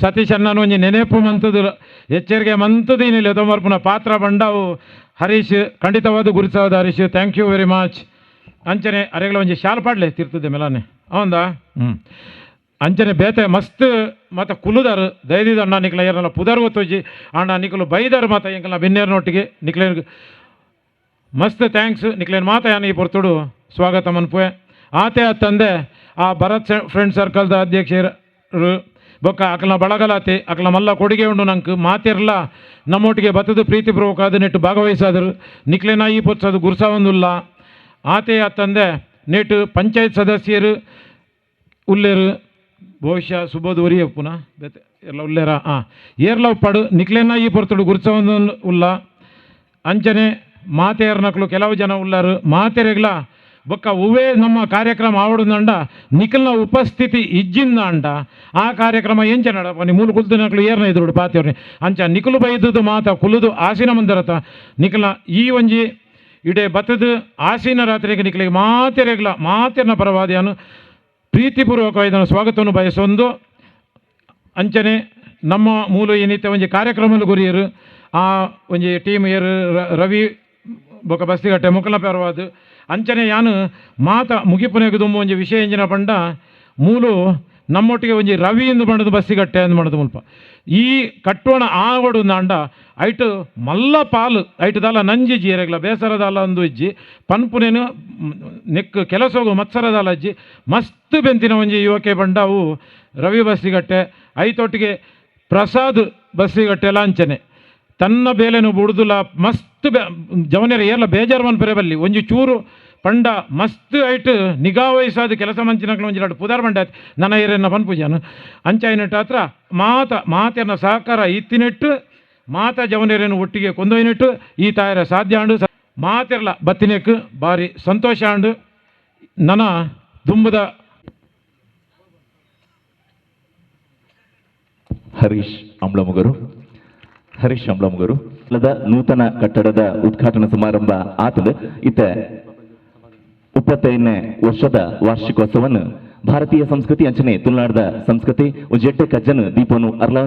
Speaker 2: ಸತೀಶ್ ಅಣ್ಣನ ಒಂಜಿ ನೆನೆಪು ಮಂತದ್ದು ಎಚ್ಚರಿಕೆ ಮಂತದ್ದು ಇನ್ನಿಲ್ಲ ತೊಂಬರ್ಪುನ ಪಾತ್ರ ಬಂಡವು Harish ಖಂಡಿತವಾದ ಗುರುತಾದ Harish, thank you very much. ಅಂಚನೆ ಅರೆಗಳ ಒಂಜಿ ಶಾಲ್ ಪಾಡ್ಲೆ ತಿರ್ತದೆ ಮೆಲಾನೆ ಅವಂದ ಅಂಚನೆ ಬೇತೆ ಮಸ್ತ್ ಮತ್ತು ಕುಲುದಾರು ದಯದಿದ ಅಣ್ಣ ನಿಕ್ಲ ಏರ್ನಲ್ಲ ಪುದರ್ ಗೊತ್ತೋಜಿ ಅಣ್ಣ ನಿಕಲು ಬೈದಾರು ಮಾತ ಎಂಕಲ್ನ ಬೆನ್ನೇರ್ನೊಟ್ಟಿಗೆ ನಿಕ್ಲೆ ಮಸ್ತ್ thanks ನಿಕ್ಲೇನು ಮಾತ ಯಾನ್ ಈ ಪೊರ್ತುಡು ಸ್ವಾಗತ ಮನ್ಪುವೆ. ಆತೆ ತಂದೆ ಆ ಭರತ್ ಫ್ರೆಂಡ್ ಸರ್ಕಲ್ದ ಅಧ್ಯಕ್ಷರು ಬೊಕ್ಕ ಅಕಲ್ನ ಬಳಗಲಾತಿ ಅಕಲ್ನ ಮಲ್ಲ ಕೊಡುಗೆ ಉಂಡು ನಂಗೆ ಮಾತಿರಲ್ಲ ನಮ್ಮೊಟ್ಟಿಗೆ ಬತ್ತದು ಪ್ರೀತಿಪೂರ್ವಕ ನೆಟ್ಟು ಭಾಗವಹಿಸಾದರು ನಿಕ್ಲೇನ ಈ ಪೊತ್ಸದು ಗುರ್ಸಾವೊಂದುಲ್ಲ. ಆತೆ ತಂದೆ ನೆಟ್ಟು ಪಂಚಾಯತ್ ಸದಸ್ಯರು ಉಲ್ಲೇರು ಬಹುಶಃ ಸುಬೋಧ್ ಒರಿಯ ಪುನಃ ಬೇತೆ ಎಲ್ಲ ಉಲ್ಲೇರ ಹಾಂ ಏರ್ಲ ಪಡು ನಿಕ್ಲೇನ ಈ ಪೊರ್ತುಡು ಗುರ್ಸವೊಂದು ಉಲ್ಲ. ಅಂಚನೆ ಮಾತೆಯರ್ನಕ್ಲು ಕೆಲವು ಜನ ಉಲ್ಲಾರು ಮಾತೆರೆಗ್ಲ ಬೊಕ್ಕ ಹೂವೇ ನಮ್ಮ ಕಾರ್ಯಕ್ರಮ ಆವಡುಂದಂಡ ನಿಖಲ್ನ ಉಪಸ್ಥಿತಿ ಇಜ್ಜಿಂದ ಅಂಡ ಆ ಕಾರ್ಯಕ್ರಮ ಎಂಚ ನಡಪ ನೀ ಮೂಲು ಕುಲ್ದು ನಕ್ಲು ಏರ್ನ ಎದುರುಡು ಪಾತಿಯವ್ರನಿ ಅಂಚ ನಿಖಲು ಬೈದುದು ಮಾತ ಕುಲುದು ಆಸಿನ ಮಂದರತ ನಿಖಲ್ನ ಈ ಒಂಜಿ ಇಡೇ ಬತ್ತದು ಆಸೀನ ರಾತ್ರಿಗೆ ನಿಖಲಿಗೆ ಮಾತೆರೆಗ್ಲ ಮಾತೆರ್ನ ಪರವಾದಿಯನ್ನು ಪ್ರೀತಿಪೂರ್ವಕವಾದ ಸ್ವಾಗತವನ್ನು ಬಯಸೊಂದು. ಅಂಚನೆ ನಮ್ಮ ಮೂಲ ಏನಿತ್ತೆ ಒಂಜಿ ಕಾರ್ಯಕ್ರಮದ ಗುರಿಯರು ಆ ಒಂಜಿ ಟೀಮ್ ಏರು ರವಿ ಬೊಕ ಬಸ್ತಿಗಟ್ಟೆ ಮುಕಲ ಪರವಾದ ಅಂಚನೆ ಯಾನು ಮಾತ ಮುಗಿಪುನೆಗೆ ದುಂಬು ಒಂಜಿ ವಿಷಯ ಎಂಜಿನ ಪಂಡ ಮೂಲು ನಮ್ಮೊಟ್ಟಿಗೆ ಒಂಜಿ ರವಿ ಎಂದು ಬಂಡದು ಬಸ್ಸಿಗಟ್ಟೆ ಅಂದು ಮಾಡೋದು ಮುಲ್ಪ ಈ ಕಟ್ಟೋಣ ಆವಡು ನಾಂಡ ಐಟು ಮಲ್ಲ ಪಾಲು ಐಟು ದಾಲ ನಂಜಿಜ್ಜಿ ಎರೆಗ್ಲ ಬೇಸರದಾಲ ಅಂದು ಇಜ್ಜಿ ಪನ್ಪುನೇನು ನೆಕ್ ಕೆಲಸೋಗು ಮತ್ಸರದಾಲ ಅಜ್ಜಿ ಮಸ್ತ್ ಬೆಂತಿನ ಒಂಜಿ ಯುವಕೆ ಬಂಡ ಅವು ರವಿ ಬಸ್ಸಿಗಟ್ಟೆ ಐತೊಟ್ಟಿಗೆ ಪ್ರಸಾದ್ ಬಸ್ಸಿಗಟ್ಟೆ ಲಾಂಚನೆ ತನ್ನ ಬೇಲೆನು ಬುಡುದುಲ ಮಸ್ತ್ ಜವನರ ಏರ್ಲ ಬೇಜಾರು ಮನ್ಪೆರೆ ಬಲ್ಲಿ ಒಂಜಿ ಚೂರು ಪಂಡ ಮಸ್ತ್ ಐಟ್ ನಿಗಾ ವಹಿಸಾದ ಕೆಲಸ ಮಂಚಿನಕ್ಲು ಒಂಜಿ ಎರಡು ಪುದಾರ್ ಬಂಡ ನನ್ನ ಏರನ್ನ ಪನ್ಪುಜಾನು ಅಂಚಾಯಿನಟ್ಟು ಹತ್ರ ಮಾತ ಮಾತೆನ ಸಹಕಾರ ಇತ್ತಿನೆಟ್ಟು ಮಾತ ಜವನೇರನ್ನು ಒಟ್ಟಿಗೆ ಕೊಂದೊಯ್ನಿಟ್ಟು ಈ ತಾಯರ ಸಾಧ್ಯ ಅಂಡು ಮಾತಿರಲ ಬತ್ತಿನೆಕ್ ಬಾರಿ ಸಂತೋಷ ಅಂಡು ನನ್ನ ದುಂಬುದ
Speaker 3: ಹರೀಶ್ ಅಂಬ್ಲಮುಗರು ಹರೀಶ್ ಅಂಬ್ಲಮುಗರು ನೂತನ ಕಟ್ಟಡದ ಉದ್ಘಾಟನಾ ಸಮಾರಂಭ ಆತದ ಇತ್ತ 35ನೇ ವರ್ಷದ ವಾರ್ಷಿಕೋತ್ಸವವನ್ನು ಭಾರತೀಯ ಸಂಸ್ಕೃತಿ ಅಂಚನೆ ತುಳುನಾಡದ ಸಂಸ್ಕೃತಿ ಒಂಜೆಡ್ಡೆ ಕಜ್ಜನು ದೀಪನು ಅರ್ಲ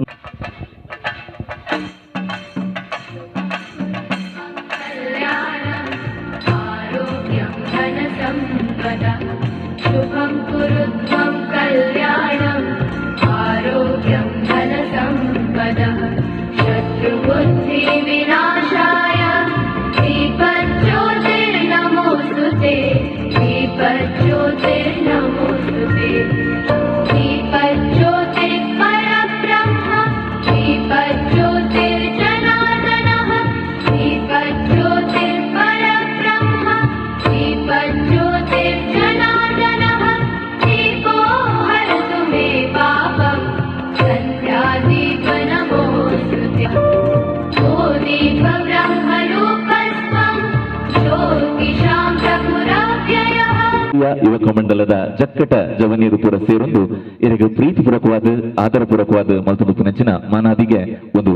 Speaker 3: ಯುವಕ ಮಂಡಲದ ಜಕ್ಕಟ ಜವನಿಯರು ಪೂರ ಸೇರೊಂದು ಇರಗ ಪ್ರೀತಿಪೂರ್ವಕವಾದ ಆದರಪೂರ್ವಕವಾದ ಮಲ್ತೊಂದು ಪುನಂಚಿನ ಮಾನಾದಿಗೆ ಒಂದು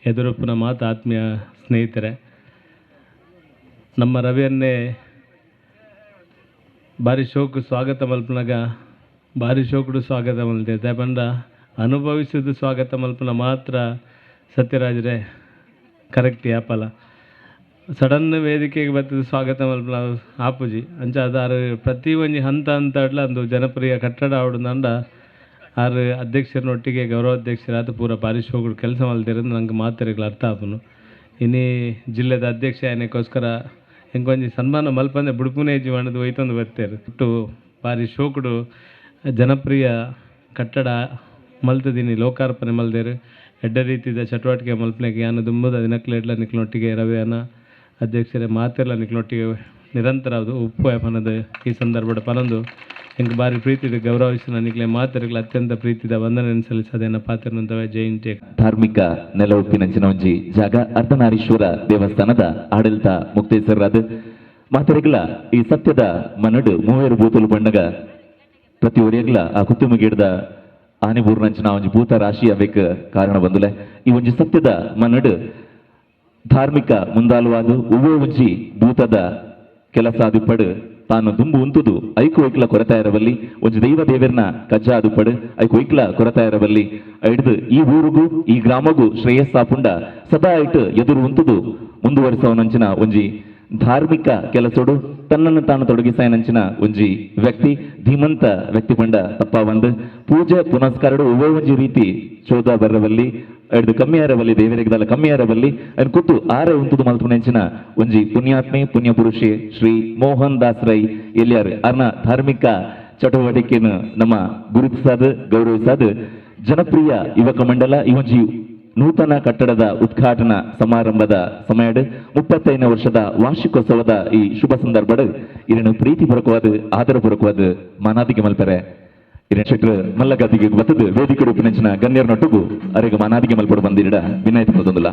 Speaker 4: ಎದುರುಪ್ಪುನ ಮಾತ ಆತ್ಮೀಯ ಸ್ನೇಹಿತರೆ, ನಮ್ಮ ರವಿಯನ್ನೇ ಬಾರಿ ಶೋಕು ಸ್ವಾಗತ ಮಲ್ಪನಾಗ ಬಾರಿ ಶೋಕುಡು ಸ್ವಾಗತ ಮಲ್ತೆ ಪಂಡ ಅನುಭವಿಸಿದ ಸ್ವಾಗತ ಮಲ್ಪನ ಮಾತ್ರ ಸತ್ಯರಾಜರೇ ಕರೆಕ್ಟ್ ಯಾಪಲ ಸಡನ್ ವೇದಿಕೆಗೆ ಬರ್ತದೆ ಸ್ವಾಗತ ಮಲ್ಪನ ಆಪುಜಿ ಅಂಚ ಅದಾರು ಪ್ರತಿ ಒಂಜಿ ಹಂತ ಹಂತ ಅಡ್ಲ ಅಂದು ಜನಪ್ರಿಯ ಕಟ್ಟಡ ಆವಡು ಆರು ಅಧ್ಯಕ್ಷರನ್ನೊಟ್ಟಿಗೆ ಗೌರವಾಧ್ಯಕ್ಷರಾದ ಪೂರ ಬಾರಿ ಶೋಕುಡು ಕೆಲಸ ಮಲ್ತಿರೋದು ನಂಗೆ ಮಾತೆರೆಗ್ಲ ಅರ್ಥ ಆಪುನು. ಇನಿ ಜಿಲ್ಲೆದ ಅಧ್ಯಕ್ಷ ಆಯ್ನಕ್ಕೋಸ್ಕರ ಎಂಕೊಂಜಿ ಸನ್ಮಾನ ಮಲ್ಪಂದೆ ಬುಡುಪುನೇ ಜೀವನದ ಒಯ್ತೊಂದು ಬರ್ತೇರು ಒಟ್ಟು ಬಾರಿ ಶೋಕುಡು ಜನಪ್ರಿಯ ಕಟ್ಟಡ ಮಲ್ತದಿನಿ ಲೋಕಾರ್ಪಣೆ ಮಲ್ದೇರು ಎಡ್ಡ ರೀತಿದ ಚಟುವಟಿಕೆ ಮಲ್ಪನೆಗೆ ಯಾನು ದುಂಬುದ ದಿನಕ್ಲೆಡ್ಲ ನಿಕ್ಲೊಟ್ಟಿಗೆ ರವಿಯನ ಅಧ್ಯಕ್ಷರೇ ಮಾತೆಲ್ಲ ನಿಕ್ಲೊಟ್ಟಿಗೆ ನಿರಂತರ ಅದು ಉಪ್ಪು ಪನದು ಈ ಸಂದರ್ಭದ ಪನೊಂದು ಎಂಕ್ ಬಾರಿ ಪ್ರೀತಿದ ಗೌರವಿಸಿನ ನಿಕ್ಲೆ ಮಾತೆರೆಗ್ಲ ಅತ್ಯಂತ ಪ್ರೀತಿದ ವಂದನೆ ಸಲ್ಲಿಸದೇನ ಪಾತ್ರನಂತವೆ ಜೈಂಟಿ.
Speaker 3: ಧಾರ್ಮಿಕ ನೆಲವೊಪ್ಪಿನಂಚಿನ ಒಂಜಿ ಜಾಗ ಅರ್ಧನಾರೀಶ್ವರ ದೇವಸ್ಥಾನದ ಆಡಳಿತ ಮುಕ್ತೇಶ್ವರರಾದ ಮಾತೆರೆಗ್ಲ ಈ ಸತ್ಯದ ಮನಡು ಮೂವೇರು ಬೂತಲು ಬಣ್ಣಗ ಪ್ರತಿ ಒರಿಯಗ್ಲ ಆ ಕುತ್ತುಮುಗಿಡ್ದ ಆನೆಬೂರ್ನಂಚಿನ ಒಂಜಿ ಭೂತ ರಾಶಿ ಅವೇಕ್ ಕಾರಣ ಬಂದುಲೆ. ಈ ಒಂಜಿ ಸತ್ಯದ ಮನಡು ಧಾರ್ಮಿಕ ಮುಂದಾಲುವಾದ ಒವ್ವೇ ಒಂಜಿ ಭೂತದ ಕೆಲಸ ಆದಿಪ್ಪಡು ತಾನು ದುಂಬು ಉಂತುದು ಐಕು ಐಕ್ಲ ಕೊರತೆ ಇರಬಲ್ಲಿ ಒಂಜಿ ದೈವ ದೇವರ್ನ ಕಜ್ಜ ಆದುಪಡು ಐಕು ಐಕ್ಲ ಕೊರತೆ ಇರಬಲ್ಲಿ ಹಿಡಿದು ಈ ಊರಿಗೂ ಈ ಗ್ರಾಮಗೂ ಶ್ರೇಯಸ್ಸಾಪುಂಡ ಸದಾ ಇಟ್ಟು ಎದುರು ಉಂತುದು ಮುಂದುವರಿಸವನಂಚಿನ ಒಂಜಿ ಧಾರ್ಮಿಕ ಕೆಲಸೋಡು ತನ್ನನ್ನು ತಾನು ತೊಡಗಿಸಾಯನಂಚಿನ ಒಂಜಿ ವ್ಯಕ್ತಿ ಧೀಮಂತ ವ್ಯಕ್ತಿ ಪಂಡ ತಪ್ಪ ಬಂದು ಪೂಜೆ ಪುನಸ್ಕಾರಡು ಒವ್ವೇ ಒಂಜಿ ರೀತಿ ಚೋದ ಬರವಲ್ಲಿ ಹಿಡಿದು ಕಮ್ಮಿ ಆರವಲ್ಲಿ ದೇವರಿಗದಲ್ಲ ಕಮ್ಮಿ ಆರವಲ್ಲಿ ಅನ್ ಕೂತು ಆರೆ ಉಂತುದು ಮಲ್ಪುನೆಂಚಿನ ಒಂಜಿ ಪುಣ್ಯಾತ್ಮೆ ಪುಣ್ಯ ಪುರುಷೆ ಶ್ರೀ ಮೋಹನ್ ದಾಸ್ ರೈ ಎಲ್ಲಿಯಾರು ಅರ್ನ ಧಾರ್ಮಿಕ ಚಟುವಟಿಕೆಯನ್ನು ನಮ್ಮ ಗುರುತಿಸಾದ ಗೌರವಿಸಾದ ಜನಪ್ರಿಯ ಯುವಕ ಮಂಡಲ ಈ ಒಂಜಿ ನೂತನ ಕಟ್ಟಡದ ಉದ್ಘಾಟನಾ ಸಮಾರಂಭದ ಸಮಯಡ್ 35ನೇ ವರ್ಷದ ವಾರ್ಷಿಕೋತ್ಸವದ ಈ ಶುಭ ಸಂದರ್ಭಡ್ ಇದನ್ನು ಪ್ರೀತಿಪೂರ್ವಕವಾದ ಆದರಪೂರ್ವಕವಾದ ಮಾನಾದಿಗೆ ಮಲ್ಪರೆ ಇರನ್ ಶೆಟ್ರು ಮಲ್ಲಗದಿಗೆ ಬತ್ತದು ವೇದಿಕೆ ರೂಪಿನಂಚಿನ ಗಣ್ಯರ ನೊಟ್ಟುಗು ಅರೆಗೆ ಮಾನಾದಿಗೆ ಮಲ್ಪಡು ಬಂದಿರಡ ವಿನಯ್ ತಂದೊಂದುಲ್ಲ.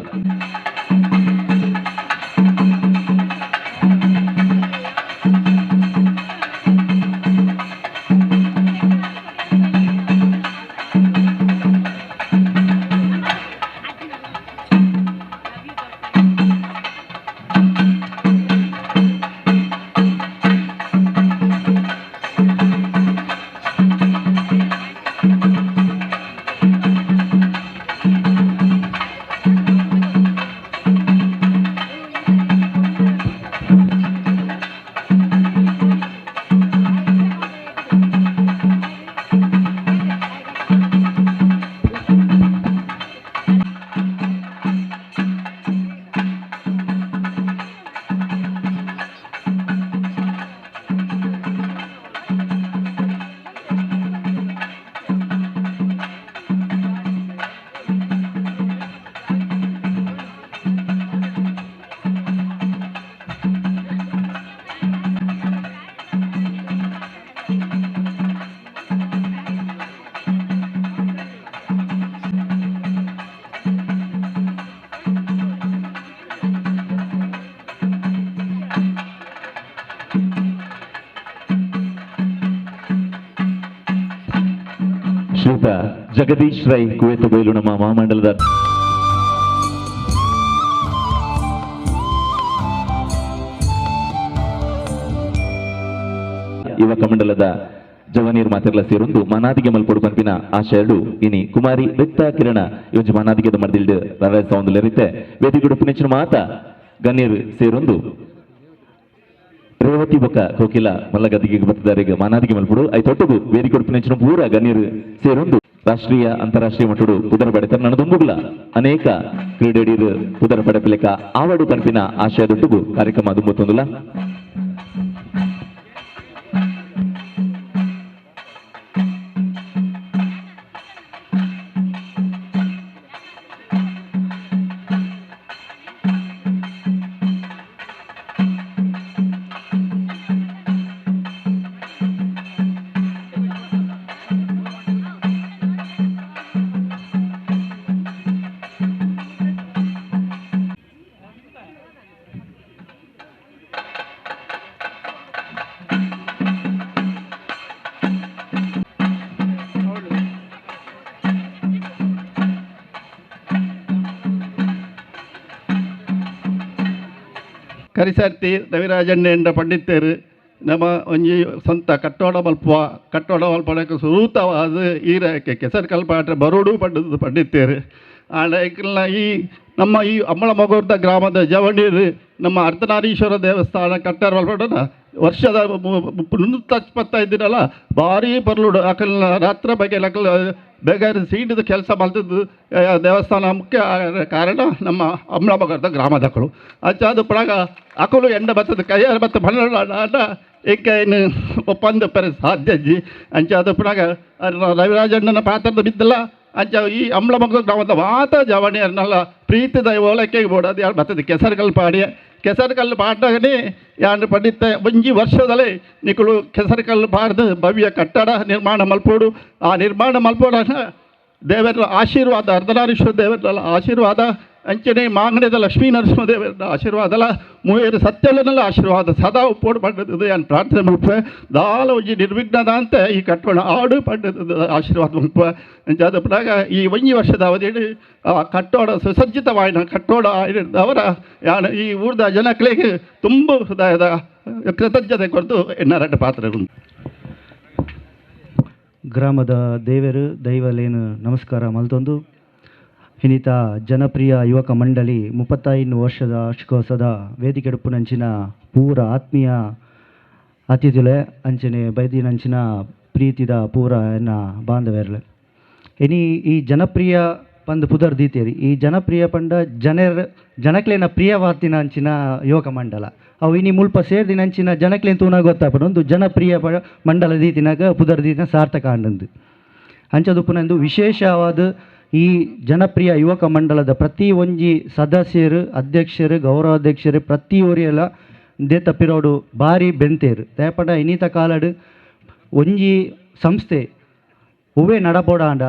Speaker 3: ಶ್ರೀಯುತ ಜಗದೀಶ್ ರೈ ಕುವೇತ ಬೈಲು ನಮ್ಮ ಮಹಾಮಂಡಲದ ಯುವಕ ಮಂಡಲದ ಜವನೀರ್ ಮಾತೆರ್ಲ ಸೇರೊಂದು ಮನಾದಿಗೆ ಮಲ್ಪೊಡು ಪನ್ಪಿನ ಆಶಯಡು ಇನಿ ಕುಮಾರಿ ರಿಕ್ತ ಕಿರಣ ಇವೊಂಜಿ ಮನಾದಿಗೆದ ಮರ್ದಿಲ್ಡ್ ರವೈಸವೊಂದುಲ್ಲೆರ್. ವೇದಿಕೆಡ್ ಉಪ್ಪುನೆಂಚಿನ ಮಾತ ಗಣ್ಯರು ಸೇರೊಂದು ರೇವತಿ ಬೊಕ್ಕ ಕೋಕಿಲ ಮಲ್ಲಗದ್ದಿಗೆ ಬತ್ತದಾರಿಗೆ ಮಾನಾದಿಗೆ ಮಲ್ಪುಡು ಐತೊಟ್ಟುಗು ವೇದಿಕೆ ಉಪ್ಪುನೆಂಚಿನ ಪೂರ ಗಣ್ಯರು ಸೇರೊಂದು ರಾಷ್ಟ್ರೀಯ ಅಂತಾರಾಷ್ಟ್ರೀಯ ಮಟ್ಟಡು ಪುದರ್ ಪಡೆತಾರೆ. ನನ್ನ ದುಂಬುಗುಲ ಅನೇಕ ಕ್ರೀಡೆಡೀರು ಪುದರ್ ಪಡೆಪಲೆಕ ಆವಡು ಪನ್ಪಿನ ಆಶಯದೊಟ್ಟುಗು ಕಾರ್ಯಕ್ರಮ ದುಂಬುತ್ತೊಂದುಲ.
Speaker 5: ಕರಿಸರ್ತಿ ರವಿರಾಜಣ್ಣೆಂಡ ಪಂಡಿತರು ನಮ್ಮ ಒಂಜಿ ಸ್ವಂತ ಕಟ್ಟೋಡ ಮಲ್ಪುವ ಕಟ್ಟೋಡ ಮಲ್ಪಣಕ್ಕೆ ಸುರೂತವಾದ ಈರಕ್ಕೆ ಕೆಸರು ಕಲ್ಪಾಟ್ರೆ ಬರೋಡು ಪಂಡದು ಪಂಡಿತೇರು. ಆಂಡ ಎಂಕಲ್ನ ಈ ನಮ್ಮ ಈ ಅಂಬಳಮೊಗೂರ್ದ ಗ್ರಾಮದ ಜವಣೀರು ನಮ್ಮ ಅರ್ಧನಾರೀಶ್ವರ ದೇವಸ್ಥಾನ ಕಟ್ಟಾರ ಮಲ್ಪಡನ ವರ್ಷದ 325 ದಿನಲ ಭಾರಿ ಪರ್ಲುಡು ಅಕಲ್ನ ರಾತ್ರಿ ಬಗ್ಗೆ ಅಕಲ್ ಬೇಗ ಸೀಟಿದ ಕೆಲಸ ಮಲ್ತದ್ದು ದೇವಸ್ಥಾನ ಮುಖ್ಯ ಕಾರಣ ನಮ್ಮ ಅಂಬಳಮೊಗರ್ದ ಗ್ರಾಮದಕ್ಕಳು. ಅಂಚಾದ ಪಡಗ ಅಕಲು ಎಂಡ ಬತ್ತದ ಕೈಯಾರ ಬತ್ತ ಬಣ್ಣ ಏಕೇನು ಒಪ್ಪಂದ ಪೆರೆ ಸಾಧ್ಯಜ್ಜಿ. ಅಂಚಾದ ಪಡಗ ರವಿರಾಜಣ್ಣನ ಪಾತ್ರದ ಬಿದ್ದಲ್ಲ ಅಂಚ ಈ ಅಂಬಳಮೊಗರ ಗ್ರಾಮದ ಮಾತ ಜವಣಿಯರ್ನೆಲ್ಲ ಪ್ರೀತಿದ ಓಲಕ್ಕೆ ಬೋಡದು ಯಾರು ಬರ್ತದೆ ಕೆಸರುಕಲ್ಲು ಪಾಡಿಯ ಕೆಸರುಕಲ್ಲು ಪಾಡ್ಡಗನೇ ಯಾರು ಪಂಡಿತ ಒಂಜಿ ವರ್ಷದಲ್ಲೇ ನಿಕುಲು ಕೆಸರುಕಲ್ಲು ಪಾಡ್ದು ಭವ್ಯ ಕಟ್ಟಡ ನಿರ್ಮಾಣ ಮಲ್ಪೋಡು. ಆ ನಿರ್ಮಾಣ ಮಲ್ಪೋಡ ದೇವರ ಆಶೀರ್ವಾದ ಅರ್ಧನಾರೀಶ್ವರ ದೇವರ ಆಶೀರ್ವಾದ ಅಂಚನೆ ಮಾಂಗಣ್ಯದ ಲಕ್ಷ್ಮೀ ನರಸಿಂಹ ದೇವರ ಆಶೀರ್ವಾದಲ ಮೂವೇರು ಸತ್ಯಲನೆಲ್ಲ ಆಶೀರ್ವಾದ ಸದಾ ಉಪ್ಪೋಡು ಪಂಡದ ಯಾನ್ ಪ್ರಾರ್ಥನೆ ಮಲ್ಪೆ ದಾಲ ಒಂಜಿ ನಿರ್ವಿಘ್ನದ ಅಂತ ಈ ಕಟ್ಟೋಣ ಆಡು ಪಂಡದ ಆಶೀರ್ವಾದ ಮಲ್ಪೆ. ಅಂಚಾದ ಪಡಾಗ ಈ ಒಂಜಿ ವರ್ಷದ ಅವಧಿಯಲ್ಲಿ ಆ ಕಟ್ಟೋಡ ಸುಸಜ್ಜಿತವಾಯಿನ ಕಟ್ಟೋಡ ಅವರ ಯಾನ್ ಈ ಊರ್ದ ಜನಕ್ಳಿಗೆ ತುಂಬ ಹೃದಯದ ಕೃತಜ್ಞತೆ ಕೊರತು ಎನ್ನರಡ್ಡ ಪಾತ್ರ.
Speaker 6: ಗ್ರಾಮದ ದೇವರು ದೈವಲೇನು ನಮಸ್ಕಾರ ಮಲ್ತೊಂದು ಹಿನಿತ ಜನಪ್ರಿಯ ಯುವಕ ಮಂಡಳಿ 35 ವರ್ಷದ ವಾರ್ಷಿಕೋತ್ಸವದ ವೇದಿಕೆಡುಪುನಂಚಿನ ಪೂರ ಆತ್ಮೀಯ ಅತಿಥಿಲೆ ಅಂಚನೆ ಬೈದಿನಂಚಿನ ಪ್ರೀತಿದ ಪೂರ ಎನ್ನ ಬಾಂಧವ್ಯರ್ಲೆ. ಇನಿ ಈ ಜನಪ್ರಿಯ ಪಂದ್ ಪುದರ್ ದೀತೇರಿ ಈ ಜನಪ್ರಿಯ ಪಂಡ ಜನರ ಜನಕ್ಲೇನ ಪ್ರಿಯವಾತಿನ ಅಂಚಿನ ಯುವಕ ಮಂಡಲ ಅವು ಇನಿ ಮುಲ್ಪ ಸೇರ್ದಿನಂಚಿನ ಜನಕ್ಲೇನ ತೂನ ಗೊತ್ತಾಪಡ ಒಂದು ಜನಪ್ರಿಯ ಮಂಡಲ ದೀತಿನಾಗ ಪುದರ್ ದೀತಿನ ಸಾರ್ಥಕ ಅಂಡಂದು. ಅಂಚದುಪ್ಪುನಂದು ವಿಶೇಷವಾದ ಈ ಜನಪ್ರಿಯ ಯುವಕ ಮಂಡಲದ ಪ್ರತಿ ಒಂಜಿ ಸದಸ್ಯರು ಅಧ್ಯಕ್ಷರು ಗೌರವಾಧ್ಯಕ್ಷರು ಪ್ರತಿ ಒರಿಯಲ ದೇತ ಪಿರೋಡು ಭಾರಿ ಬೆಂತೇರು. ದಯಪಡ ಇನ್ನಿತ ಕಾಲಡು ಒಂಜಿ ಸಂಸ್ಥೆ ಹೂವೇ ನಡಪೋಡಾಂಡ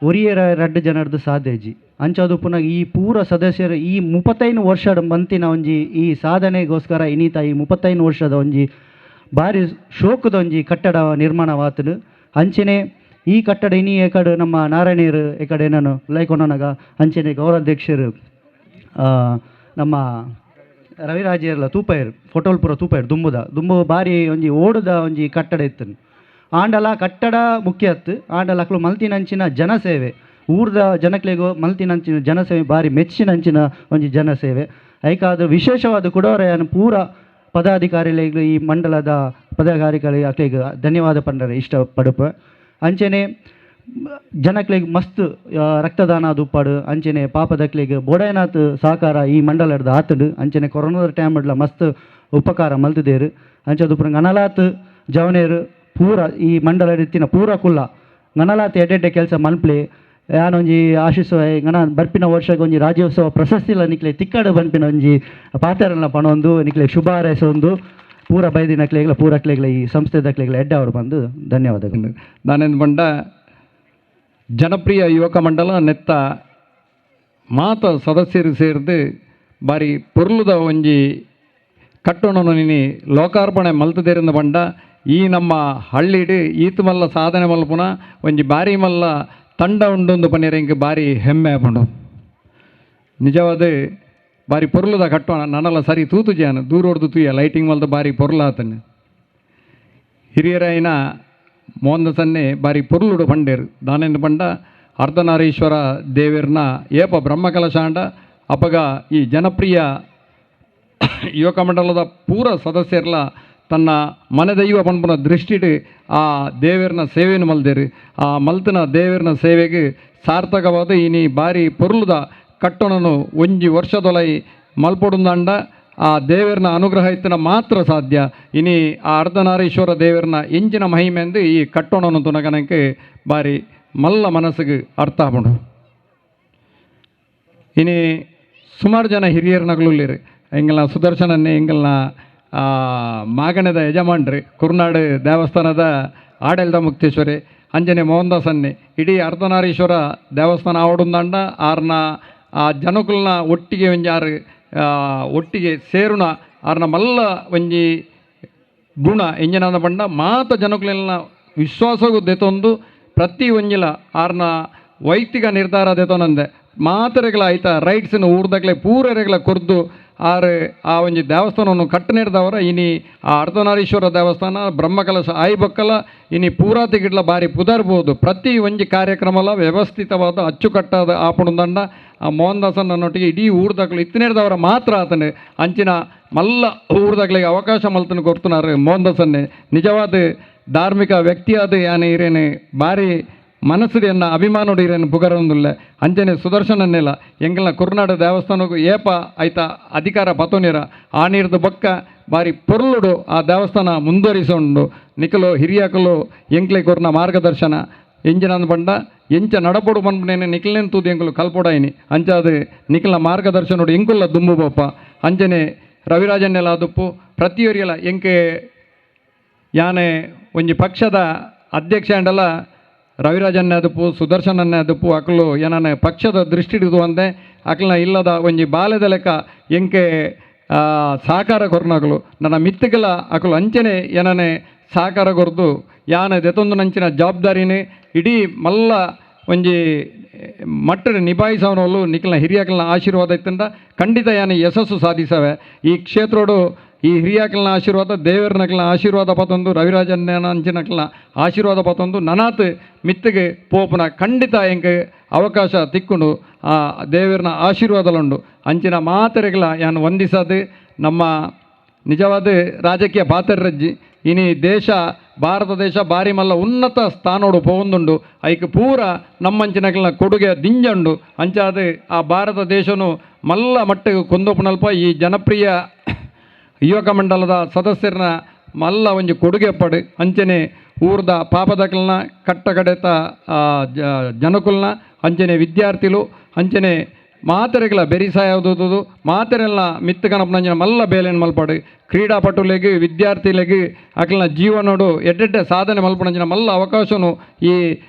Speaker 6: ಒರಿಯರ ರಡ್ಡು ಜನರದ್ದು ಸಾಧ್ಯಜಿ. ಅಂಚಾದು ಪುನಃ ಈ ಪೂರ ಸದಸ್ಯರು ಈ 35 ವರ್ಷದ ಮಂತಿನ ಒಂಜಿ ಈ ಸಾಧನೆಗೋಸ್ಕರ ಇನ್ನಿತ ಈ 35 ವರ್ಷದ ಒಂಜಿ ಭಾರಿ ಶೋಕದ ಒಂಜಿ ಕಟ್ಟಡ ನಿರ್ಮಾಣವಾತನು. ಅಂಚನೆ ಈ ಕಟ್ಟಡ ಇನಿ ಏಕಡೆ ನಮ್ಮ ನಾರಾಯಣೀರು ಏಕಡೆ ನಾನು ಲೈಕೊನಗ ಅಂಚನೆ ಗೌರವಾಧ್ಯಕ್ಷರು ನಮ್ಮ ರವಿರಾಜೇರ್ಲ ತೂಪೈರ್ ಫೋಟೋಲ್ಪುರ ತೂಪೈರ್ ದುಂಬುದ ದುಂಬು ಭಾರಿ ಒಂಜಿ ಓಡುದ ಒಂಜಿ ಕಟ್ಟಡ ಇತ್ತು. ಆಂಡಲ ಕಟ್ಟಡ ಮುಖ್ಯ ಅತ್ತು ಆಂಡಲ ಅಕ್ಲು ಮಲ್ತಿನಂಚಿನ ಜನಸೇವೆ ಊರ್ದ ಜನಕ್ಲೆಗು ಮಲ್ತಿನಂಚಿನ ಜನಸೇವೆ ಭಾರಿ ಮೆಚ್ಚಿನಂಚಿನ ಒಂಜಿ ಜನಸೇವೆ. ಐಕಾದ ವಿಶೇಷವಾದ ಕುಡೋರೆಯನ್ನು ಪೂರ ಪದಾಧಿಕಾರಿಗಳಿಗೆ ಈ ಮಂಡಲದ ಪದಾಧಿಕಾರಿಗಳಿಗೆ ಅಕ್ಲೆಗ್ ಧನ್ಯವಾದ ಪಂಡರೆ ಇಷ್ಟಪಡುಪ. ಅಂಚನೆ ಜನಕ್ಲೆಗ್ ಮಸ್ತ್ ರಕ್ತದಾನ ದುಪ್ಪಾಡು ಅಂಚನೆ ಪಾಪದಕ್ಲೆಗ್ ಬೋಡೈನಾಥ್ ಸಹಕಾರ ಈ ಮಂಡಲದ ಆತಡು. ಅಂಚನೆ ಕೊರೋನಾದ ಟೈಮ್ ಮಸ್ತ್ ಉಪಕಾರ ಮಲ್ತದೇರು. ಅಂಚೆ ದುಪ್ಪು ಗಣಲಾತ್ ಜವನೇರು ಪೂರ ಈ ಮಂಡಲ ಇತ್ತಿನ ಪೂರ ಕುಲ್ಲ ಗಣಲಾತ್ ಎಡ್ಡೆಡ್ಡೆ ಕೆಲಸ ಮನ್ಪ್ಲೆ ಯಾನೊಂಜಿ ಆಶಿಸುವ ಗಣ ಬರ್ಪಿನ ವರ್ಷಕ್ಕೆ ಒಂಜಿ ರಾಜ್ಯೋತ್ಸವ ಪ್ರಶಸ್ತಿಲ ನಿಕ್ಲೆ ತಿಕ್ಕಡು ಬನ್ಪಿನ ಒಂಜಿ ಪಾತ್ರನ ಪಣೊಂದು ನಿಕ್ಲೆ ಶುಭ ಹಾರೈಸೊಂದು ಪೂರ ಬೈದಿನಕ್ಲೆಗ್ಲ ಪೂರಕ್ಲೆಗ್ಲ ಈ ಸಂಸ್ಥೆದಕ್ಲೆಗ್ಲ ಎಡ್ಡೆ ಅವರು ಬಂದು ಧನ್ಯವಾದಗಳು.
Speaker 7: ನಾನೇನು ಬಂಡ ಜನಪ್ರಿಯ ಯುವಕ ಮಂಡಲ ನೆತ್ತ ಮಾತ ಸದಸ್ಯರು ಸೇರಿದು ಬಾರಿ ಪೊರ್ಲುದ ಒಂಜಿ ಕಟ್ಟೋಣನು ನಿನಿ ಲೋಕಾರ್ಪಣೆ ಮಲ್ತದೇರಿಂದ ಬಂಡ ಈ ನಮ್ಮ ಹಳ್ಳಿಡು ಈತು ಮಲ್ಲ ಸಾಧನೆ ಮಲ್ಪುನ ಒಂಜಿ ಬಾರಿ ಮಲ್ಲ ತಂಡ ಉಂಡೊಂದು ಪನ್ನೀರ ಇಂಕ್ ಬಾರಿ ಹೆಮ್ಮೆ ಆಪುಂಡು. ನಿಜವಾದ ಬಾರಿ ಪೊರ್ಲುದ ಕಟ್ಟೋಣ ನನಲ ಸರಿ ತೂತು ಜಾನು ದೂರೋಡ್ದು ತೂಯ ಲೈಟಿಂಗ್ ಮಲ್ದ ಬಾರಿ ಪೊರ್ಲಾತನೆ. ಹಿರಿಯರಾಯಿನ ಮೋಹನ್ ಸನ್ನೆ ಬಾರಿ ಪೊರ್ಲುಡು ಪಂಡೇರು ದಾನೆಂದು ಪಂಡ ಅರ್ಧನಾರೀಶ್ವರ ದೇವೆರ್ನ ಏಪ ಬ್ರಹ್ಮಕಲಶಾಂಡ ಅಪಗ ಈ ಜನಪ್ರಿಯ ಯುವಕ ಮಂಡಲದ ಪೂರ ಸದಸ್ಯರ್ಲ ತನ್ನ ಮನದೈವ ಪನ್ಪುನ ದೃಷ್ಟಿಡು ಆ ದೇವೆರ್ನ ಸೇವೆಯನ್ನು ಮಲ್ದೇರು. ಆ ಮಲ್ತನ ದೇವೆರ್ನ ಸೇವೆಗೆ ಸಾರ್ಥಕವಾದ ಇನಿ ಬಾರಿ ಪೊರ್ಲುದ ಕಟ್ಟಣನು ಒಂಜಿ ವರ್ಷದೊಲೈ ಮಲ್ಪೊಡುಂದಾಂಡ ಆ ದೇವರನ ಅನುಗ್ರಹ ಇತ್ತನ ಮಾತ್ರ ಸಾಧ್ಯ. ಇನಿ ಆ ಅರ್ಧನಾರೀಶ್ವರ ದೇವರನ ಎಂಜಿನ ಮಹಿಮೆಂದು ಈ ಕಟ್ಟಣನು ತುನಗನಕ್ಕೆ ಬಾರಿ ಮಲ್ಲ ಮನಸ್ಸಿಗೆ ಅರ್ಥ ಆಪುಂಡು. ಇನಿ ಸುಮಾರು ಜನ ಹಿರಿಯರ್ನಗಲುಲ್ಲೇರು ಎಂಗಲ್ನ ಸುದರ್ಶನನ್ನೇ ಎಂಗಲ್ನ ಮಾಗಣದ ಯಜಮಾನ್ರಿ ಕುರ್ನಾಡು ದೇವಸ್ಥಾನದ ಆಡಳಿತ ಮುಕ್ತೇಶ್ವರಿ ಅಂಜನೆ ಮೋಹನ್ದಾಸನ್ನೇ ಇಡೀ ಅರ್ಧನಾರೀಶ್ವರ ದೇವಸ್ಥಾನ ಆವಡುಂದಾಂಡ ಆರ್ನ ಆ ಜನಕುಲ್ನ ಒಟ್ಟಿಗೆ ಒಂಜಿ ಆರು ಒಟ್ಟಿಗೆ ಸೇರುನ ಆರ್ನ ಮಲ್ಲ ಒಂಜಿ ಗುಣ ಎಂಜನಾದ ಪಂಡ ಮಾತ ಜನಕುಲೆಲ್ಲ ವಿಶ್ವಾಸಗೂ ದೆತೊಂದು ಪ್ರತಿ ಒಂಜಿಲ ಆರ್ನ ವೈಯಕ್ತಿಕ ನಿರ್ಧಾರ ದೆತೊನಂದೆ ಮಾತರೆಗಳ ಆಯ್ತಾ ರೈಟ್ಸ್ನ ಊರ್ದಗ್ಲೆ ಪೂರರೆಗಳ ಕೊರ್ದು ಆರು ಆ ಒಂಜಿ ದೇವಸ್ಥಾನವನ್ನು ಕಟ್ಟನೆಡ್ದವರ ಇನಿ ಆ ಅರ್ಧನಾರೀಶ್ವರ ದೇವಸ್ಥಾನ ಬ್ರಹ್ಮಕಲಶ ಆಯ್ಬೊಕ್ಕಲ ಇನಿ ಪೂರಾತಿಗಿಡ್ಲ ಬಾರಿ ಪುದರ್ಬೋದು. ಪ್ರತಿ ಒಂಜಿ ಕಾರ್ಯಕ್ರಮಲ ವ್ಯವಸ್ಥಿತವಾದ ಅಚ್ಚುಕಟ್ಟಾದ ಆಪುಣದಂಡ ಆ ಮೋಹನ್ ದಾಸನ್ನೊಟ್ಟಿಗೆ ಇಡೀ ಊರ್ದಕ್ಲು ಇತ್ತನೇಡ್ದವರ ಮಾತ್ರ ಆತನು ಅಂಚಿನ ಮಲ್ಲ ಊರ್ದಕ್ಲಿಗೆ ಅವಕಾಶ ಮಲ್ತನ ಕೊಡ್తున్నారు ಮೋಹನ್ ದಾಸನ್ನೇ. ನಿಜವಾದ ಧಾರ್ಮಿಕ ವ್ಯಕ್ತಿಯಾದ ಯಾನೆ ಇರೇನೆ ಭಾರಿ ಮನಸ್ಸುಡು ಎನ್ನ ಅಭಿಮಾನೋಡು ಇರೇನು ಪುಗರೊಂದುಲ್ಲೆ. ಅಂಚನೆ ಸುದರ್ಶನನ್ನೆಲ್ಲ ಎಂಕಲ್ನ ಕುರ್ನಾಡು ದೇವಸ್ಥಾನಕ್ಕೂ ಏಪ ಐತ ಅಧಿಕಾರ ಪತೋನಿರ ಆ ನೀರ್ದು ಬೊಕ್ಕ ಬಾರಿ ಪೊರ್ಲುಡು ಆ ದೇವಸ್ಥಾನ ಮುಂದುವರಿಸೋಂಡು. ನಿಕಲು ಹಿರಿಯಕಲು ಎಂಕ್ಲೆ ಕೊರ್ನ ಮಾರ್ಗದರ್ಶನ ಎಂಜಿನ ಬಂಡ ಎಂಚ ನಡಪೊಡು ಪನ್ಪುನೇನೆ ನಿಕಲ್ನೇನು ತೂದು ಎಂಕುಲು ಕಲ್ಪೊಡಾಯಿನಿ ಅಂಚಾದ ನಿಕಲ್ನ ಮಾರ್ಗದರ್ಶನೋಡು ಎಂಕುಲ್ಲ ದುಂಬು ಬೋಪ. ಅಂಚನೆ ರವಿರಾಜನ್ನೆಲ್ಲ ದುಪ್ಪು ಪ್ರತಿಯೊರಿಯಲ ಎಂಕೆ ಯಾನೆ ಒಂಜಿ ಪಕ್ಷದ ಅಧ್ಯಕ್ಷ ಅಂಡಲ ರವಿರಾಜನ್ನೇ ಅದುಪ್ಪು ಸುದರ್ಶನನ್ನೇ ಅದುಪ್ಪು ಅಕಲು ಏನನ್ನ ಪಕ್ಷದ ದೃಷ್ಟಿಡಿದು ಅಂದೆ ಅಕಲ್ನ ಇಲ್ಲದ ಒಂಜಿ ಬಾಲ್ಯದ ಲೆಕ್ಕ ಎಂಕೆ ಸಹಕಾರ ಕೊರ್ನಕಲು ನನ್ನ ಮಿತ್ತುಗಳ ಅಕಲು ಅಂಚನೆ ಏನನೆ ಸಹಕಾರ ಕೊರ್ದು ಯಾನ ದೆತೊಂದು ನಂಚಿನ ಜವಾಬ್ದಾರಿನೇ ಇಡೀ ಮಲ್ಲ ಒಂಜಿ ಮಟ್ಟದ ನಿಭಾಯಿಸವನವಳು ನಿಖಲ್ನ ಹಿರಿಯಾಕಲ್ನ ಆಶೀರ್ವಾದ ಇತ್ತಂದ ಖಂಡಿತ ಯಾನೆ ಯಶಸ್ಸು ಸಾಧಿಸವೆ. ಈ ಕ್ಷೇತ್ರೋಡು ಈ ಹಿರಿಯಾಕಲ್ನ ಆಶೀರ್ವಾದ ದೇವರನಕಲ್ನ ಆಶೀರ್ವಾದ ಪತೊಂದು ರವಿರಾಜನ ಅಂಚಿನಕಲ್ನ ಆಶೀರ್ವಾದ ಪತೊಂದು ನನಾತ್ ಮಿತ್ತಿಗೆ ಪೋಪುನ ಖಂಡಿತ ಎಂಕ್ ಅವಕಾಶ ತಿಕ್ಕೊಂಡು ಆ ದೇವರನ ಆಶೀರ್ವಾದಲುಂಡು. ಅಂಚಿನ ಮಾತೆರೆಗಳ ಯಾನು ವಂದಿಸದು ನಮ್ಮ ನಿಜವಾದ ರಾಜಕೀಯ ಪಾತ್ರರಜ್ಜಿ ಇನಿ ದೇಶ ಭಾರತ ದೇಶ ಭಾರಿ ಮಲ್ಲ ಉನ್ನತ ಸ್ಥಾನೋಡು ಪೋಂದುಂಡು ಐಕ್ ಪೂರ ನಮ್ಮಂಚಿನಕಲ್ನ ಕೊಡುಗೆ ದಿಂಜುಂಡು. ಅಂಚಾದ ಆ ಭಾರತ ದೇಶನು ಮಲ್ಲ ಮಟ್ಟಿಗೆ ಕೊಂದೊಪ್ಪನಲ್ಪ ಈ ಜನಪ್ರಿಯ ಯುವಕ ಮಂಡಲದ ಸದಸ್ಯರನ್ನ ಮಲ್ಲ ಒಂಜಿ ಕೊಡುಗೆ ಪಡು. ಅಂಚನೆ ಊರ್ದ ಪಾಪದಕಲ್ನ ಕಟ್ಟಕಡೆತ ಜನಕುಲ್ನ ಅಂಚನೆ ವಿದ್ಯಾರ್ಥಿಲು ಅಂಚನೆ ಮಾತೆರೆಗಳ ಬೆರಿಸಾಯದು ಮಾತೆರೆಲ್ಲ ಮಿತ್ತು ಕಣಪನಂಚಿನ ಮಲ್ಲ ಬೇಲೆನ್ ಮಲ್ಪಾಡು ಕ್ರೀಡಾಪಟುಲೆಗ್ ವಿದ್ಯಾರ್ಥಿಲೆಗ್ ಅಕಲ್ನ ಜೀವನೋಡು ಎಡ್ಡೆಡ್ಡೆ ಸಾಧನೆ ಮಲ್ಪನಂಚಿನ ಮಲ್ಲ ಅವಕಾಶನು ಈ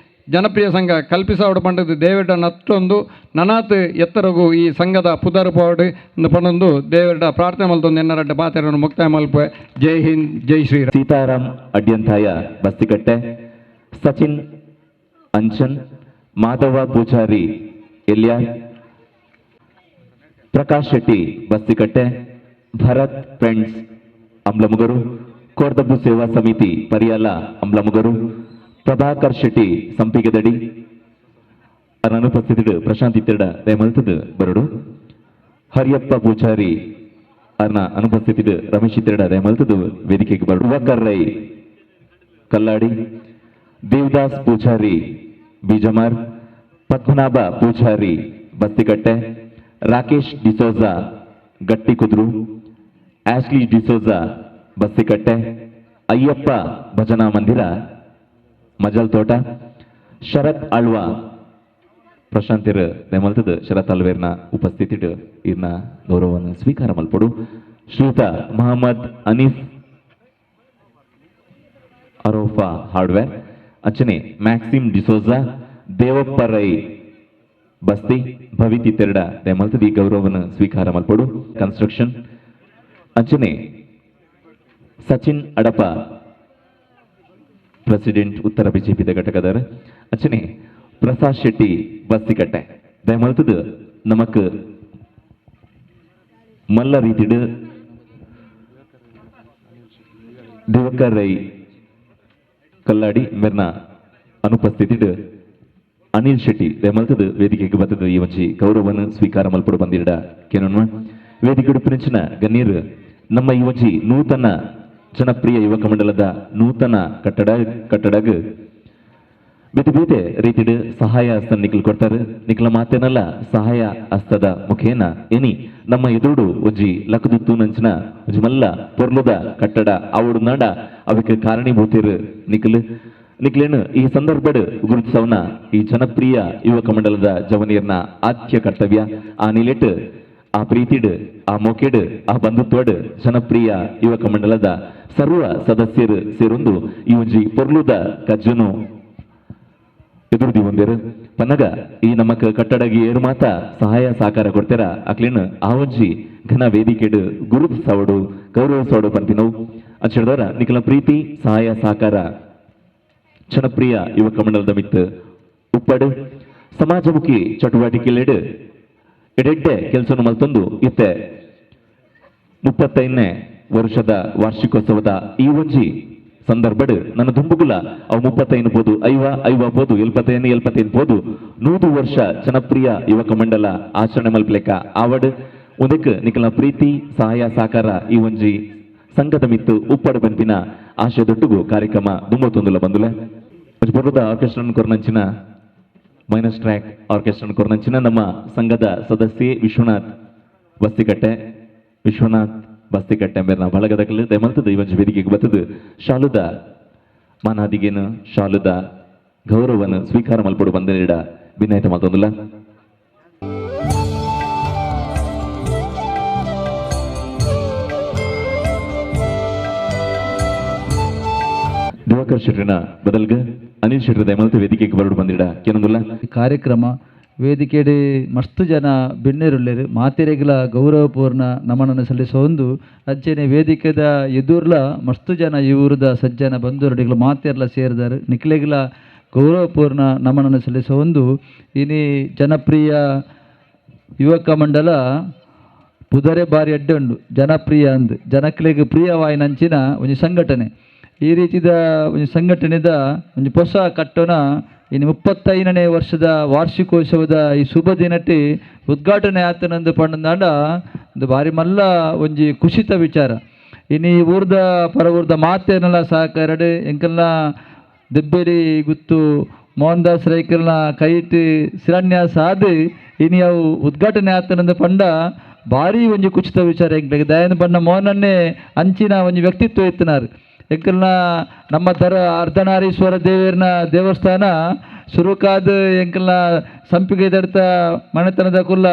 Speaker 7: ಜನಪ್ರಿಯ ಸಂಘ ಕಲ್ಪಿಸಾವಡು ಪಂಡದು ದೇವಡ ನತ್ತೊಂದು ನನಾತ್ ಎತ್ತರಗು ಈ ಸಂಘದ ಪುದರ್ ಪೋಡು ಪಂಡೊಂದು ದೇವಡ ಪ್ರಾರ್ಥನೆ ಮಲ್ತೊಂದು ಎನ್ನರಡ್ಡ ಪಾತೆರನ್ನು ಮುಕ್ತಾಯ ಮಲ್ಪೆ. ಜೈ ಹಿಂದ್, ಜೈ ಶ್ರೀರಾಮ್.
Speaker 3: ಸೀತಾರಾಮ್ ಅಡ್ಯಂತಾಯ ಬಸ್ತಿಕಟ್ಟೆ, ಸಚಿನ್ ಅಂಚನ್, ಮಾಧವ ಪೂಜಾರಿ ಎಲ್ಯಾರ್, ಪ್ರಕಾಶ್ ಶೆಟ್ಟಿ ಬಸ್ತಿಕಟ್ಟೆ, ಭರತ್ ಫ್ರೆಂಡ್ಸ್ ಅಂಬ್ಲಮುಗರು, ಕೋರ್ದಬ್ಬು ಸೇವಾ ಸಮಿತಿ ಪರಿಯಾಲ ಅಂಬ್ಲಮುಗರು, ಪ್ರಭಾಕರ್ ಶೆಟ್ಟಿ ಸಂಪಿಗೆದಡಿ ಅನುಪಸ್ಥಿತಿ ಪ್ರಶಾಂತ್ ಇತ್ತೆರಡ ದಯಮಲ್ತದ ಬರಡು, ಹರಿಯಪ್ಪ ಪೂಜಾರಿ ಅರ್ನ ಅನುಪಸ್ಥಿತಿ ರಮೇಶ್ ಇತ್ತೆರಡ ದಯಮಲ್ತದ ವೇದಿಕೆಗೆ ಬರಡು, ಯುವಕರ್ ರೈ ಕಲ್ಲಾಡಿ, ದೇವದಾಸ್ ಪೂಜಾರಿ ಬೀಜಮಾರ್, ಪದ್ಮನಾಭ ಪೂಜಾರಿ ಬಸ್ತಿಕಟ್ಟೆ, ರಾಕೇಶ್ ಡಿಸೋಜಾ ಗಟ್ಟಿಕುದ್ರು, ಆಶ್ಲಿ ಡಿಸೋಜಾ ಬಸ್ತಿಕಟ್ಟೆ, ಅಯ್ಯಪ್ಪ ಭಜನಾ ಮಂದಿರ ಮಜಲ್ ತೋಟ, ಶರತ್ ಆಳ್ವಾ ಪ್ರಶಾಂತಿರ್ ದಯಮಲ್ತದ ಶರತ್ ಆಳ್ವೇರ್ನ ಉಪಸ್ಥಿತಿ ಇರ್ನ ಗೌರವವನ್ನು ಸ್ವೀಕಾರ ಮಲ್ಪಡು. ಶ್ರೀಯುತ ಮಹಮ್ಮದ್ ಅನೀಫ್ ಅರೋಫಾ ಹಾರ್ಡ್ವೇರ್, ಅಂಚನೆ ಮ್ಯಾಕ್ಸಿಮ್ ಡಿಸೋಜಾ, ದೇವಪ್ಪ ರೈ ಬಸ್ತಿ, ಭವಿತಿ ತೆರಡ ದಯಮಲ್ತದ ಈ ಗೌರವವನ್ನು ಸ್ವೀಕಾರ ಮಲ್ಪಡು. ಕನ್ಸ್ಟ್ರಕ್ಷನ್ ಅಂಚನೆ ಸಚಿನ್ ಅಡಪ ಪ್ರೆಸಿಡೆಂಟ್ ಉತ್ತರ ಬಿಜೆಪಿದ ಘಟಕದಾರ, ಅಂಚನೆ ಪ್ರಸಾದ್ ಶೆಟ್ಟಿ ಬಸ್ತಿಕಟ್ಟೆ ದಯಮಲ್ತದ ನಮಕ್ ಮಲ್ಲ ರೀತಿಡು ದಿವಕರ್ ರೈ ಕಲ್ಲಾಡಿ ಮೆರ್ನ ಅನುಪಸ್ಥಿತಿಡು ಅನಿಲ್ ಶೆಟ್ಟಿ ದಯಮಲ್ತದ ವೇದಿಕೆಗೆ ಬತ್ತದ ಈ ಒಂಜಿ ಗೌರವವನ್ನು ಸ್ವೀಕಾರ ಮಲ್ಪಡು ಬಂದಿರಡ ಕೆನೊನ್ಮ. ವೇದಿಕೆ ಉಡುಪಿನಂಚಿನ ಗಣ್ಯರು ನಮ್ಮ ಈ ಒಂಜಿ ನೂತನ ಜನಪ್ರಿಯ ಯುವಕ ಮಂಡಲದ ನೂತನ ಕಟ್ಟಡಗ್ ಬೇತೆ ಬೇತೆ ರೀತಿಡ್ ಸಹಾಯ ಹಸ್ತ ನಿಖಲ್ ಕೊಡ್ತಾರೆ. ನಿಖಲ ಮಾತೇನಲ್ಲ ಸಹಾಯ ಹಸ್ತದ ಮುಖೇನ ಎನಿ ನಮ್ಮ ಎದುರುಡು ಒಂಜಿ ಲಕ್ಕದು ತೂನಂಚಿನ ಒಂಜಿ ಮಲ್ಲ ಪೊರ್ಲುದ ಕಟ್ಟಡ ಅವಡು ನಾಡ ಅವಕ್ಕೆ ಕಾರಣೀಭೂತಿರು ನಿಖಲ್ ನಿಖಲೇನು ಈ ಸಂದರ್ಭಡ್ ಗುರುತಿಸವನ ಈ ಜನಪ್ರಿಯ ಯುವಕ ಮಂಡಲದ ಜವನಿಯರ್ನ ಆದ್ಯ ಕರ್ತವ್ಯ. ಆ ನಿಲೆಟ್ ಆ ಪ್ರೀತಿಡ್ ಆ ಮೊಕೆಡ್ ಆ ಬಂಧುತ್ವಡ್ ಜನಪ್ರಿಯ ಯುವಕ ಮಂಡಲದ ಸರ್ವ ಸದಸ್ಯರು ಸೇರೊಂದು ಈ ಒಂಜಿ ಪೊರ್ಲುದ ಕಜ್ಜನು ಎದುರುದಿ ಒಂದೇರು ಪನ್ನಗ ಈ ನಮಕ್ ಕಟ್ಟಡಗಿ ಏರು ಮಾತ ಸಹಾಯ ಸಹಕಾರ ಕೊಡ್ತೀರ ಅಕ್ಲೇನು ಆ ಒಂಜಿ ಘನ ವೇದಿಕೆಡ್ ಗುರುತಿಸವಡು ಗೌರವಿಸವಡು ಪಂತಿನವು ಅಂಚಿಡ್ದವರ ನಿಖಲ ಪ್ರೀತಿ ಸಹಾಯ ಸಹಕಾರ ಜನಪ್ರಿಯ ಯುವಕ ಮಂಡಲದ ಮಿತ್ತು ಉಪ್ಪಡು ಸಮಾಜಮುಖಿ ಚಟುವಟಿಕೆಲೆಡು ಎಡೆಡ್ಡೆ ಕೆಲಸವನ್ನು ಮಲ್ತೊಂದು ಇತ್ತೆ 35ನೇ ವರ್ಷದ ವಾರ್ಷಿಕೋತ್ಸವದ ಈ ಒಂಜಿ ಸಂದರ್ಭಡ್ ನನ್ನ ದುಂಬುಗುಲ ಅವು 35 ಪೋದು 50 50 ಪೋದು 75 75 ಪೋದು 100 ವರ್ಷ ಜನಪ್ರಿಯ ಯುವಕ ಮಂಡಲ ಆಚರಣೆ ಮಲ್ಪಲೆಕ್ಕ ಆವಡ್ ಒಂದಕ್ಕೆ ನಿಕಲ ಪ್ರೀತಿ ಸಹಾಯ ಸಹಕಾರ ಈ ಒಂಜಿ ಸಂಘದ ಮಿತ್ತು ಉಪ್ಪಡು ಬಂಪಿನ ಆಶಯದೊಟ್ಟುಗು ಕಾರ್ಯಕ್ರಮ ದುಂಬತ್ತೊಂದುಲ ಬಂದುಲೆ. ಬರುದ ಆರ್ಕೆಸ್ಟ್ರಾ ಕೊರ್ನಂಚಿನ ಮೈನಸ್ ಟ್ರ್ಯಾಕ್ ಆರ್ಕೆಸ್ಟ್ರಾ ಕೊರ್ನಂಚಿನ ನಮ್ಮ ಸಂಘದ ಸದಸ್ಯೆ ವಿಶ್ವನಾಥ್ ಬಸ್ತಿಕಟ್ಟೆ, ವಿಶ್ವನಾಥ್ ಬಸ್ತಿಕಟ್ಟೆ ಮೇರ್ನ ಬಳಗದಕಲು ದಯಮಲ್ತದ ಈ ಒಂಜಿ ವೇದಿಕೆಗೆ ಬತ್ತದು ಶಾಲುದ ಮಾನಾದಿಗೇನು ಶಾಲುದ ಗೌರವನು ಸ್ವೀಕಾರ ಮಲ್ಪಡು ಬಂದ ಭಿನ್ನಾಯಿತ ಮಲ್ತೊಂದುಲ್ಲ. ದಿವಾಕರ್ ಶೆಟ್ಟರ್ನ ಬದಲ್ಗ ಅನಿಲ್ ಶೆಟ್ಟರ್ ದಯಮಲ್ತ ವೇದಿಕೆಗೆ ಬರಡು ಬಂದಿಡ ಏನೊಂದುಲ್ಲ.
Speaker 8: ಕಾರ್ಯಕ್ರಮ ವೇದಿಕೆಡೆ ಮಸ್ತ್ ಜನ ಬಿನ್ನೆರುಳ್ಳೇರು ಮಾತೆರೆಗ್ಲ ಗೌರವಪೂರ್ಣ ನಮನನ್ನು ಸಲ್ಲಿಸೋಂದು ಅಂಚೆನೆ ವೇದಿಕೆದ ಎದುರ್ಲ ಮಸ್ತ್ ಜನ ಇವರದ ಸಜ್ಜನ ಬಂಧುರಡಿಗಳು ಮಾತೆರ್ಲ ಸೇರಿದಾರೆ ನಿಕ್ಲೆಗ್ಲ ಗೌರವಪೂರ್ಣ ನಮನನ್ನು ಸಲ್ಲಿಸೋಂದು ಇನಿ ಜನಪ್ರಿಯ ಯುವಕ ಮಂಡಲ ಪುದರೆ ಬಾರಿ ಅಡ್ಡೆ ಉಂಡು ಜನಪ್ರಿಯ ಅಂದು ಜನಕ್ಲೆಗ್ ಪ್ರಿಯವಾಯಿನಂಚಿನ ಒಂಜಿ ಸಂಘಟನೆ. ಈ ರೀತಿದ ಒಂಜಿ ಸಂಘಟನೆದ ಒಂಜಿ ಹೊಸ ಕಟ್ಟೋಣ ಇನ್ನು 35ನೇ ವರ್ಷದ ವಾರ್ಷಿಕೋತ್ಸವದ ಈ ಶುಭ ದಿನಟಿ ಉದ್ಘಾಟನೆ ಆತನಂದು ಪಂಡಂದಾಂಡ ಒಂದು ಭಾರಿ ಮಲ್ಲ ಒಂಜಿ ಖುಷಿತ ವಿಚಾರ. ಇನ್ನು ಈ ಊರ್ದ ಪರವೂರ್ದ ಮಾತೇನೆಲ್ಲ ಸಹಕಾರಡು ಎಂಕಲ್ನ ದೆಬ್ಬೇರಿ ಗುತ್ತು ಮೋಹನ್ ದಾಸ್ ರೈಕಲ್ನ ಕೈಟ್ ಶಿಲಾನ್ಯಾಸ ಆದ ಇನಿ ಅವು ಉದ್ಘಾಟನೆ ಆತನಂದು ಪಂಡ ಭಾರಿ ಒಂಜಿ ಕುಚಿತ ವಿಚಾರ. ಎಂಕ್ಲೆಗ್ ದಯಾನಂದ ಪಂಡ ಮೋಹನನ್ನೇ ಅಂಚಿನ ಒಂಜಿ ವ್ಯಕ್ತಿತ್ವ ಎತ್ತಿನಾರು. ಎಂಕಲ್ನ ನಮ್ಮ ದರ ಅರ್ಧನಾರೀಶ್ವರ ದೇವರನ ದೇವಸ್ಥಾನ ಸುರುಕಾದ ಎಂಕಲ್ನ ಸಂಪಿಗೆ ದಡ್ತ ಮನೆತನದ ಕುಲ್ಲ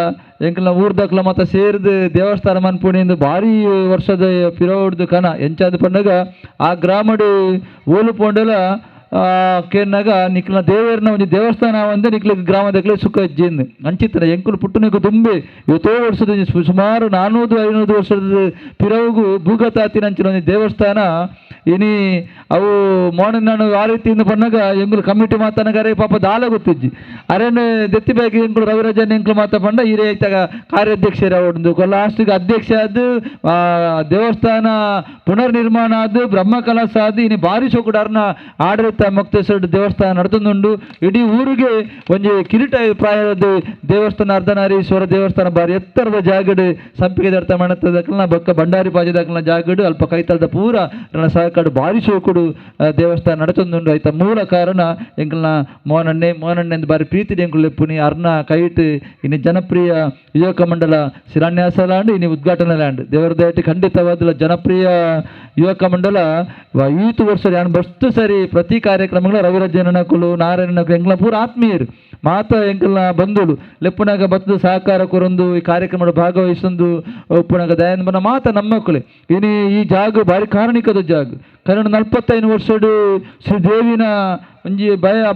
Speaker 8: ಎಂಕಲ್ನ ಊರ್ದಕ್ಲ ಮತ್ತ ಸೇರಿದು ದೇವಸ್ಥಾನ ಮನ್ಪುಣಿಂದು ಭಾರಿ ವರ್ಷದ ಪಿರೋಡ್ದು ಕನ ಎಂಚಾದ ಪಂಡಗ ಆ ಗ್ರಾಮಡು ಓಲು ಪೋಂಡಲ ಕೇನಾಗ ನಿಕ್ಲ ದೇವರನ ಒಂಜಿ ದೇವಸ್ಥಾನ ಒಂದೇ ನಿಕ್ಲ ಗ್ರಾಮದಕ್ಲೆ ಸುಖ ಅಜ್ಜಿಂದು ಅಂಚಿತ್ತನ ಎಂಕುಲು ಪುಟ್ಟನಿಗೆ ತುಂಬಿ ಇವತ್ತೋ ವರ್ಷದ ಸುಮಾರು 400-500 ವರ್ಷದ ಪಿರವುಗು ಭೂಗತಾತಿನಂಚಿನ ಒಂಜಿ ದೇವಸ್ಥಾನ ಇನಿ ಅವು ಮೋಡನ ಆ ರೀತಿಯಿಂದ ಪನ್ನಾಗ ಎಂಗುಲು ಕಮಿಟಿ ಮಾತನಗಾರೆ ಪಾಪ ದಾಲ ಗೊತ್ತಿಜ್ಜಿ ಅರೇನು ದೆತ್ತಿ ಬ್ಯಾಗ್ ಎಂಕುಲು ರವಿರಾಜನ್ ಎಂಕುಲು ಮಾತ ಪಂಡ ಈ ರೈತಾಗ ಕಾರ್ಯಾಧ್ಯಕ್ಷರು ಅವಡು ಲಾಸ್ಟಿಗೆ ಅಧ್ಯಕ್ಷ ಅದು ದೇವಸ್ಥಾನ ಪುನರ್ನಿರ್ಮಾಣ ಅದು ಬ್ರಹ್ಮಕಲಶ ಅದು ಇನಿ ಭಾರಿ ಸೊಕುಡಾರ್ನ ಆಡಳಿತ ಮುಕ್ತೇಶ್ವರ ದೇವಸ್ಥಾನ ನಡ್ತೊಂದುಂಡು. ಇಡೀ ಊರಿಗೆ ಒಂಜಿ ಕಿರೀಟ ಪ್ರಾಯದ ದೇವಸ್ಥಾನ ಅರ್ಧನಾರೀಶ್ವರ ದೇವಸ್ಥಾನ ಭಾರಿ ಎತ್ತರದ ಜಾಗಡು ಸಂಪಿಗೆ ದರ್ತ ಮಣತದಕ್ಕಲ್ನ ಬೊಕ್ಕ ಬಂಡಾರಿ ಪಾಜದಕ್ಕಲ್ನ ಜಾಗಡು ಅಲ್ಪ ಕೈತಲದ ಪೂರ ಸಹಕಾಡು ಭಾರಿ ಶೋಕುಡು ದೇವಸ್ಥಾನ ನಡತೊಂದುಂಡು. ಐತ ಮೂಲ ಕಾರಣ ಎಂಕಲ್ನ ಮೋಹನಣ್ಣೆ ಮೋಹನಣ್ಣೆ ಎಂದು ಭಾರಿ ಪ್ರೀತಿ ಎಂಕುಲು ಲೆಪ್ಪುನಿ ಅರ್ನ ಕೈಟ್ ಇನ್ನು ಜನಪ್ರಿಯ ಯುವಕ ಮಂಡಲ ಶಿಲಾನ್ಯಾಸ ಲ್ಯಾಂಡ್ ಇನ್ನು ಉದ್ಘಾಟನೆ ಲ್ಯಾಂಡ್ ದೇವರ ದಯಟಿ ಖಂಡಿತವಾದ ಜನಪ್ರಿಯ ಯುವಕ ಮಂಡಲ ಈತು ವರ್ಷ ಯಾನ್ ಬಸ್ತು ಸರಿ ಪ್ರತಿ ಕಾರ್ಯಕ್ರಮಗಳ ರವಿರಾಜನಕುಲು ನಾರಾಯಣನಕುಲು ಎಂಕಲ್ನ ಪೂರ ಆತ್ಮೀಯರು ಮಾತ ಎಂಕಲ್ನ ಬಂಧುಲು ಲೆಪ್ಪುನಾಗ ಬತ್ತದ ಸಹಕಾರ ಕೊರೊಂದು ಈ ಕಾರ್ಯಕ್ರಮದ ಭಾಗವಹಿಸೊಂದು ಉಪ್ಪುನಾಗ ದಯಾನಂದ ಮಾತ ನಮ್ಮಕ್ಕಳು ಇನಿ ಈ ಜಾಗ ಭಾರಿ ಕಾರಣಿಕದ ಜಾಗ. ಕಾರಣ 45 ವರ್ಷಡು ಶ್ರೀದೇವಿನ ಒಂಜಿ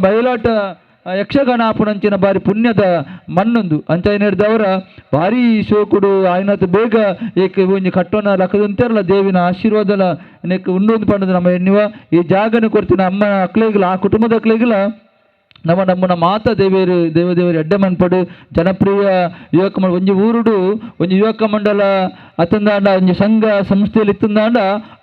Speaker 8: ಬಯಲಾಟ ಯಕ್ಷಗಾನ ಆಪುಣಂಚಿನ ಭಾರಿ ಪುಣ್ಯದ ಮಣ್ಣೊಂದು ಅಂಚ ಹಿಡಿದವರ ಭಾರಿ ಶೋಕುಡು ಆಯ್ನತ್ ಬೇಗ ಏಕೆ ಒಂಜಿ ಕಟ್ಟೋಣ ಲಕ್ಕದಂತೆರಲ ದೇವಿನ ಆಶೀರ್ವಾದಲ ನೆಕ್ ಉಂಡೊಂದು ಪಂಡದು ನಮ್ಮ ಎನ್ನುವ ಈ ಜಾಗನ ಕೊಡ್ತಿನ ಅಮ್ಮನ ಅಕ್ಲೇಗಿಲ್ಲ ಆ ಕುಟುಂಬದ ಅಕ್ಲೇಗಿಲ್ಲ ನಮ್ಮ ನಮ್ಮನ ಮಾತ ದೇವೇರು ದೇವದೇವರು ಎಡ್ಡೆ ಮನ್ಪಡು ಜನಪ್ರಿಯ ಯುವಕ ಮಂಡಲ ಒಂಜಿ ಊರುಡು ಒಂಜಿ ಯುವಕ ಮಂಡಲ ಅತಂದಾಂಡ ಒಂಜಿ ಸಂಘ ಸಂಸ್ಥೆಯಲ್ಲಿ ಇತ್ತಂದಾಂಡ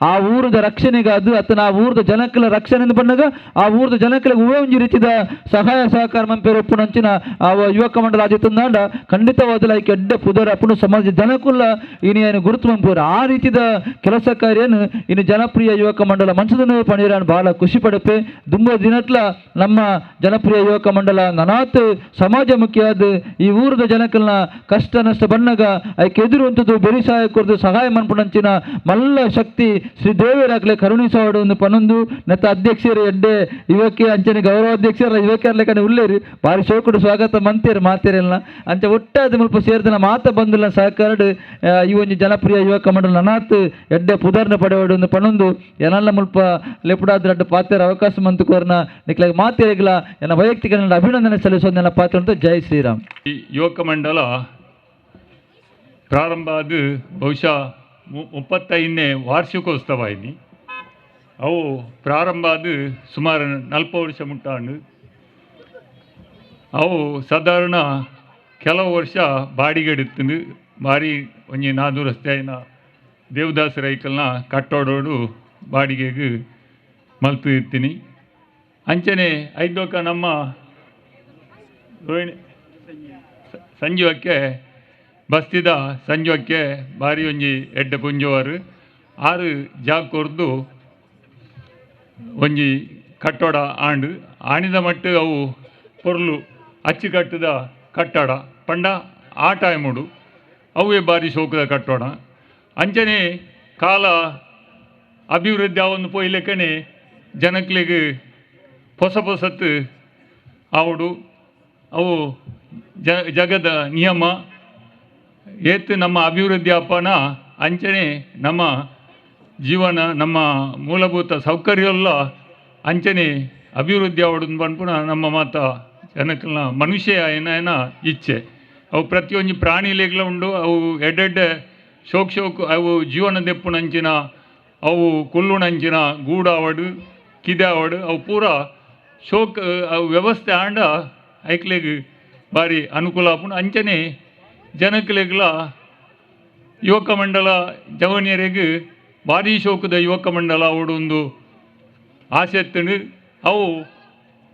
Speaker 8: ಆ ಊರದ ರಕ್ಷಣೆಗಾದು ಅತನ ಆ ಊರದ ಜನಕ್ಕಲ ರಕ್ಷಣೆ ಬಂದಾಗ ಆ ಊರದ ಜನಕ್ಕಲ ಹೂವೇ ಒಂಜಿ ರೀತಿದ ಸಹಾಯ ಸಹಕಾರ ಮಂಪೇರು ಒಪ್ಪುನಂಚಿನ ಆ ಯುವಕ ಮಂಡಲ ಆದಿತ್ತಂದಾಂಡ ಖಂಡಿತವಾದಲ ಐಕೆ ಎಡ್ಡೆ ಪುದರ ಅಪ್ಪುನು ಸಮಾಜ ಜನಕ್ಕುಲ್ಲ ಇನಿ ಗುರುತು ಮಂಪೂರು ಆ ರೀತಿದ ಕೆಲಸ ಕಾರ್ಯನು ಇನ್ನು ಜನಪ್ರಿಯ ಯುವಕ ಮಂಡಲ ಮನ್ಸದನ್ನು ಪಣೀರಾನ್ ಬಹಳ ಖುಷಿ ಪಡಪೆ. ದುಂಬ ದಿನಟ್ಲ ನಮ್ಮ ಜನಪ್ರಿಯ ಯುವಕ ಮಂಡಲ ನನಾತ್ ಸಮಾಜಮುಖಿಯಾದ ಈ ಊರದ ಜನಕ್ಕಲ್ನ ಕಷ್ಟ ನಷ್ಟ ಬಣ್ಣಗ ಐಕೆ ಎದುರುವಂಥದ್ದು ಬೆರಿ ಸಹಾಯ ಕೊರದು ಸಹಾಯ ಮನ್ಪುಣಂಚಿನ ಮಲ್ಲ ಶಕ್ತಿ ಶ್ರೀ ದೇವರಾಗ್ಲೆ ಕರುಣಿಸವಾಡು ಒಂದು ಪನೊಂದು ನತ್ತ ಅಧ್ಯಕ್ಷರು ಎಡ್ಡೆ ಯುವಕೆ ಅಂಚನೆ ಗೌರವಾಧ್ಯಕ್ಷರ ಯುವಕರ ಲೆಕ್ಕನೆ ಉಳ್ಳೇರು ಭಾರಿ ಶೋಕುಡು ಸ್ವಾಗತ ಮಂತೇರು ಮಾತೇರೆಲ್ಲ ಅಂಚೆ ಒಟ್ಟಾದ ಮುಲ್ಪ ಸೇರಿದನ ಮಾತ ಬಂದಿಲ್ಲ ಸಹಕಾರಡು ಈ ಒಂಜಿ ಜನಪ್ರಿಯ ಯುವಕ ಮಂಡಲ ನನಾತ್ ಎಡ್ಡೆ ಪುದರ್ನ ಪಡೆವಾಡು ಒಂದು ಪನೊಂದು ಎನಲ್ಲ ಮುಲ್ಪ ಲೆಪುಡಾದ್ರ ಅಡ್ಡ ಪಾತೇರ ಅವಕಾಶ ಮಂತು ಕೋರ್ನ ನಿಕ್ಲಾಗ ಮಾತೇರಿಗ್ಲ ಎನ್ನ ವೈಯಕ್ತಿಕ ಅಭಿನಂದನೆ ಸಲ್ಲಿಸೋದನ್ನೆಲ್ಲ ಪಾತ್ರ ಅಂತ. ಜೈ ಶ್ರೀರಾಮ್.
Speaker 9: ಈ ಯುವಕ ಮಂಡಲ ಪ್ರಾರಂಭ ಅದು ಬಹುಶಃ 35ನೇ ವಾರ್ಷಿಕೋತ್ಸವ ಇನಿ. ಅವು ಪ್ರಾರಂಭ ಅದು ಸುಮಾರು 40 ವರ್ಷ ಮುಟ್ಟಾಂಡು. ಅವು ಸಾಧಾರಣ ಕೆಲವು ವರ್ಷ ಬಾಡಿಗೆ ಇಡುತ್ತಂದು ಭಾರಿ ಒಂಜಿ 400 ರಸ್ತೆಯ Devdas ರೈಕಲ್ನ ಕಟ್ಟೋಡೋಡು ಬಾಡಿಗೆಗೆ ಮಲ್ತು ಇರ್ತೀನಿ. ಅಂಚನೆ ಐದೋಕ ನಮ್ಮ ರೋಹಿಣಿ ಸಂಜುವಕ್ಕೆ ಬಸ್ತಿದ ಸಂಜುವಕ್ಕೆ ಬಾರಿ ಒಂಜಿ ಎಡ್ಡೆ ಪುಂಜೋವಾರು 6 ಜಾಗ ಕೊರ್ದು ಒಂಜಿ ಕಟ್ಟೋಡ ಆಂಡು ಆಣಿದ ಮಟ್ಟು ಅವು ಪೊರ್ಲು ಅಚ್ಚುಕಟ್ಟದ ಕಟ್ಟಡ ಪಂಡ ಆ ಟೈಮುಡು ಅವೇ ಬಾರಿ ಶೋಕದ ಕಟ್ಟೋಡ. ಅಂಚನೆ ಕಾಲ ಅಭಿವೃದ್ಧಿ ಅವನು ಪೋಯ್ಲೆಕ್ಕನೆ ಜನಕ್ಲೆಗ್ ಹೊಸ ಹೊಸತ್ತು ಆವಡು ಅವು ಜಗದ ನಿಯಮ ಏತು ನಮ್ಮ ಅಭಿವೃದ್ಧಿ ಅಪ್ಪನ ಅಂಚನೆ ನಮ್ಮ ಜೀವನ ನಮ್ಮ ಮೂಲಭೂತ ಸೌಕರ್ಯ ಅಂಚನೆ ಅಭಿವೃದ್ಧಿ ಆವಡು ಪನ್ಪುನ ನಮ್ಮ ಮಾತ ಜನಕ್ಲೆನ ಮನುಷ್ಯ ಏನ ಇಚ್ಛೆ. ಅವು ಪ್ರತಿಯೊಂದು ಪ್ರಾಣಿಲೆಗ್ಲ ಉಂಡು ಅವು ಎಡ್ಡೆಡ್ಡೆ ಶೋಕ್ ಶೋಕ್ ಅವು ಜೀವನ ದೆಪ್ಪುನಂಚಿನ ಅವು ಕುಲ್ಲುನಂಚಿನ ಗೂಡಾವಡು ಕಿದಾವಡು ಅವು ಪೂರ ಶೋಕ್ ಅವು ವ್ಯವಸ್ಥೆ ಆಂಡ ಐಕ್ಲೆಗ್ ಭಾರಿ ಅನುಕೂಲ ಆಪುಂಡು. ಅಂಚನೆ ಜನಕ್ಲೆಗ್ಲ ಯುವಕ ಮಂಡಲ ಜವನಿಯರಿಗೆ ಭಾರಿ ಶೋಕದ ಯುವಕ ಮಂಡಲ ಅವಡೊಂದು ಆಸೆ ಇತ್ತುಂಡು. ಅವು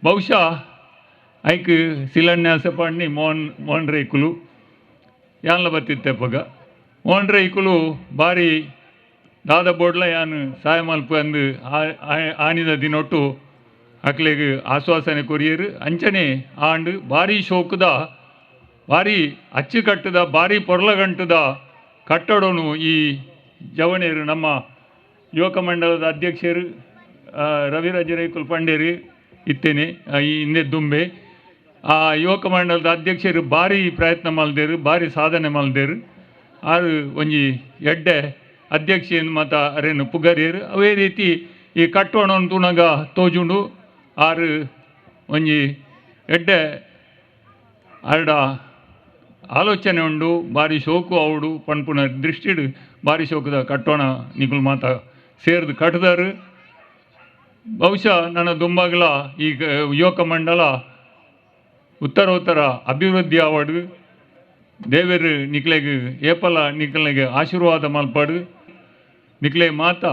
Speaker 9: ಬಹುಶಃ ಐಕ್ ಶಿಲಾನ್ಯಾಸ ಪಣ್ಣಿ ಮೋಹನ್ ಮೋಹನ್ ರೈಕುಲು ಯಾನ್ಲ ಬತ್ತಿತ್ತೆಪ್ಪಗ ಮೋಹನ್ ರೈಕುಲು ಭಾರಿ ದಾದ ಬೋಡ್ಲ ಯಾನ್ ಸಹಾಯ ಮಲ್ಪು ಅಂದು ಆನಿದ ದಿನೊಟ್ಟು ಅಕ್ಲೆಗ್ ಆಶ್ವಾಸನೆ ಕೊರಿಯರು. ಅಂಚನೆ ಆಂಡು ಭಾರಿ ಶೋಕದ ಭಾರಿ ಅಚ್ಚುಕಟ್ಟದ ಭಾರಿ ಪೊರ್ಲಗಂಟದ ಕಟ್ಟಡನು ಈ ಜವಣೇರು ನಮ್ಮ ಯುವಕ ಮಂಡಲದ ಅಧ್ಯಕ್ಷರು ರವಿರಾಜ ರೈಕುಲ್ ಪಂಡೇರು ಇತ್ತೇನೆ ಈ ಹಿಂದೆ ದುಂಬೆ ಆ ಯುವಕ ಮಂಡಲದ ಅಧ್ಯಕ್ಷರು ಭಾರಿ ಪ್ರಯತ್ನ ಮಲ್ದೇರು ಭಾರಿ ಸಾಧನೆ ಮಲ್ದೇರು. ಆರು ಒಂಜಿ ಎಡ್ಡೆ ಅಧ್ಯಕ್ಷೆಯನ್ನು ಮತ್ತು ಅರೇನು ಪುಗರಿಯರು. ಅವೇ ರೀತಿ ಈ ಕಟ್ಟೋಣ ತುಣಗ ತೋಜುಂಡು ಆರು ಒಂಜಿ ಎಡ್ಡೆ ಅರಡ ಆಲೋಚನೆ ಉಂಡು ಭಾರಿ ಶೋಕು ಅವಡು ಪನ್ಪುನ ದೃಷ್ಟಿಡು ಭಾರಿ ಶೋಕದ ಕಟ್ಟೋಣ ನಿಗುಲು ಮಾತ ಸೇರ್ದು ಕಟ್ಟದಾರು. ಬಹುಶಃ ನನ್ನ ದುಂಬಾಗಲ ಈ ಯುವಕ ಮಂಡಲ ಉತ್ತರೋತ್ತರ ಅಭಿವೃದ್ಧಿ ಆವಡು ದೇವರು ನಿಕ್ಲೆಗ್ ಏಪಲ ನಿಕ್ಲೆಗ್ ಆಶೀರ್ವಾದ ಮಲ್ಪಾಡು ನಿಕ್ಲೆ ಮಾತ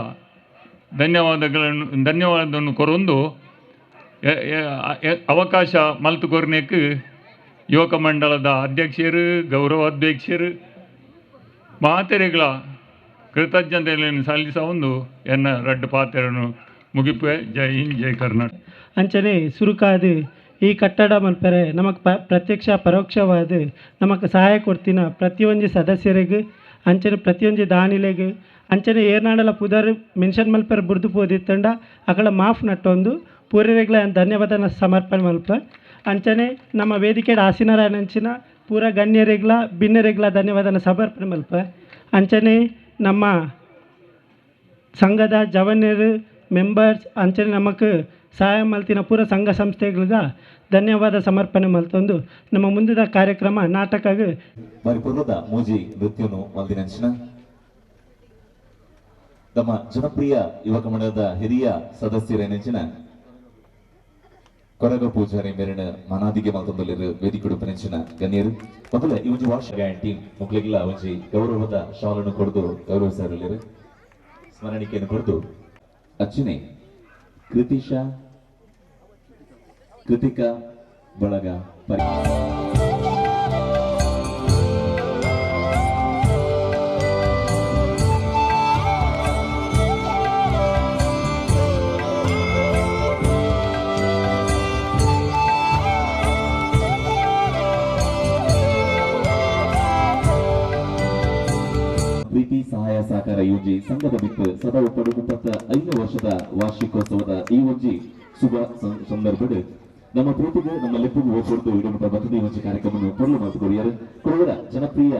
Speaker 9: ಧನ್ಯವಾದವನ್ನು ಕೊರೊಂದು ಅವಕಾಶ ಮಲ್ತು ಕೊರ್ನೆಕ್ ಯುವಕ ಮಂಡಲದ ಅಧ್ಯಕ್ಷರು ಗೌರವ ಅಧ್ಯಕ್ಷರು ಮಾತೆರೆಗಳ ಕೃತಜ್ಞತೆಯನ್ನು ಸಲ್ಲಿಸ ಒಂದು ಎನ್ನ ರಡ್ಡು ಪಾತ್ರನು ಮುಗಿಪೆ. ಜೈ ಹಿಂದ್, ಜೈ ಕರ್ನಾಟಕ.
Speaker 10: ಅಂಚನೆ ಸುರುಕಾದು ಈ ಕಟ್ಟಡ ಮಲ್ಪರೆ ನಮಕ್ ಪ್ರತ್ಯಕ್ಷ ಪರೋಕ್ಷವಾದ ನಮಕ್ ಸಹಾಯ ಕೊಡ್ತಿನ ಪ್ರತಿಯೊಂದು ಸದಸ್ಯರಿಗೆ ಅಂಚನೆ ಪ್ರತಿಯೊಂದು ದಾನಿಲೆಗ್ ಅಂಚನೆ ಏರ್ನಾಡಲ ಪುದರ್ ಮೆನ್ಷನ್ ಮಲ್ಪರೆ ಬುರ್ದು ಪೋದಿತ್ತಂಡ ಅಕಳ ಮಾಫ್ ನಟ್ಟೊಂದು ಪೂರ್ವರೆಗ್ಲ ಧನ್ಯವಾದ ಸಮರ್ಪಣೆ ಮಲ್ಪ. ಅಂಚನೆ ನಮ್ಮ ವೇದಿಕೆ ಆಸೀನರಾಯನಂಚಿನ ಪೂರ ಗಣ್ಯರೆಗ್ಲ ಬಿನ್ನರೆಗ್ಲ ಧನ್ಯವಾದನ ಸಮರ್ಪಣೆ ಮಲ್ಪ. ಅಂಚನೆ ನಮ್ಮ ಸಂಘದ ಜವನ್ಯರು ಮೆಂಬರ್ಸ್ ಅಂಚನೆ ನಮಕ್ ಸಹಾಯ ಮಲ್ತಿನ ಪೂರ ಸಂಘ ಸಂಸ್ಥೆಗಳಿಗೆ ಧನ್ಯವಾದ ಸಮರ್ಪಣೆ ಮಲ್ತೊಂದು ನಮ್ಮ ಮುಂದಿನ ಕಾರ್ಯಕ್ರಮ ನಾಟಕಗ್
Speaker 3: ಪರಿಪೂರ್ಣದ ಮೂಜಿ ನೃತ್ಯನು ಮಲ್ದಿನಂಚಿನ ನಮ್ಮ ಜನಪ್ರಿಯ ಯುವಕ ಮಂಡಲದ ಹಿರಿಯ ಸದಸ್ಯರೇನೆಂಚಿನ ಕೊರಗ ಪೂಜಾರಿ ಮೇರಿನ ಮನಾದಿಗೆ ಮಲ್ತೊಂದಲ್ಲಿರು ವೇದಿಕೆ ಉಡುಪಿನಂಚಿನ ಗಣ್ಯರು ಮೊದಲ ಈ ಒಂಜಿ ವಾರ್ಷ ಟೀಮ್ ಮಕ್ಕಳಿಗೆಲ್ಲ ಒಂಜಿ ಗೌರವದ ಶಾಲನ್ನು ಕೊಡದು ಗೌರವಿಸಲಿರು ಸ್ಮರಣಿಕೆಯನ್ನು ಕೊಡದು ಅರ್ಚನೆ ಕೃತಿಶಾ ಕೃತಿಕಾ ಬಳಗ ಪರಿ ಪ್ರೀತಿ ಸಹಾಯ ಸಹಕಾರ ಯೋಜಿ ಸಂಘದ ಬಿಟ್ಟು ಸದಾ ಒಪ್ಪಡು 35 ವರ್ಷದ ವಾರ್ಷಿಕೋತ್ಸವದ ಈ ಒಂಜಿ ಶುಭ ಸಂದರ್ಭದ ನಮ್ಮ ಪ್ರೀತಿಗೆ ನಮ್ಮ ಲೆಪ್ಪುಗು ಒಪ್ಪುಡ್ದು ಇಡಮುಟ್ಟ ಬರ್ತದೆ ಈ ಒಂಜಿ ಕಾರ್ಯಕ್ರಮವನ್ನು ಪೊರ್ಲು ಮಾತು ಕೊರಿಯರು ಕೊಡುವರ ಜನಪ್ರಿಯ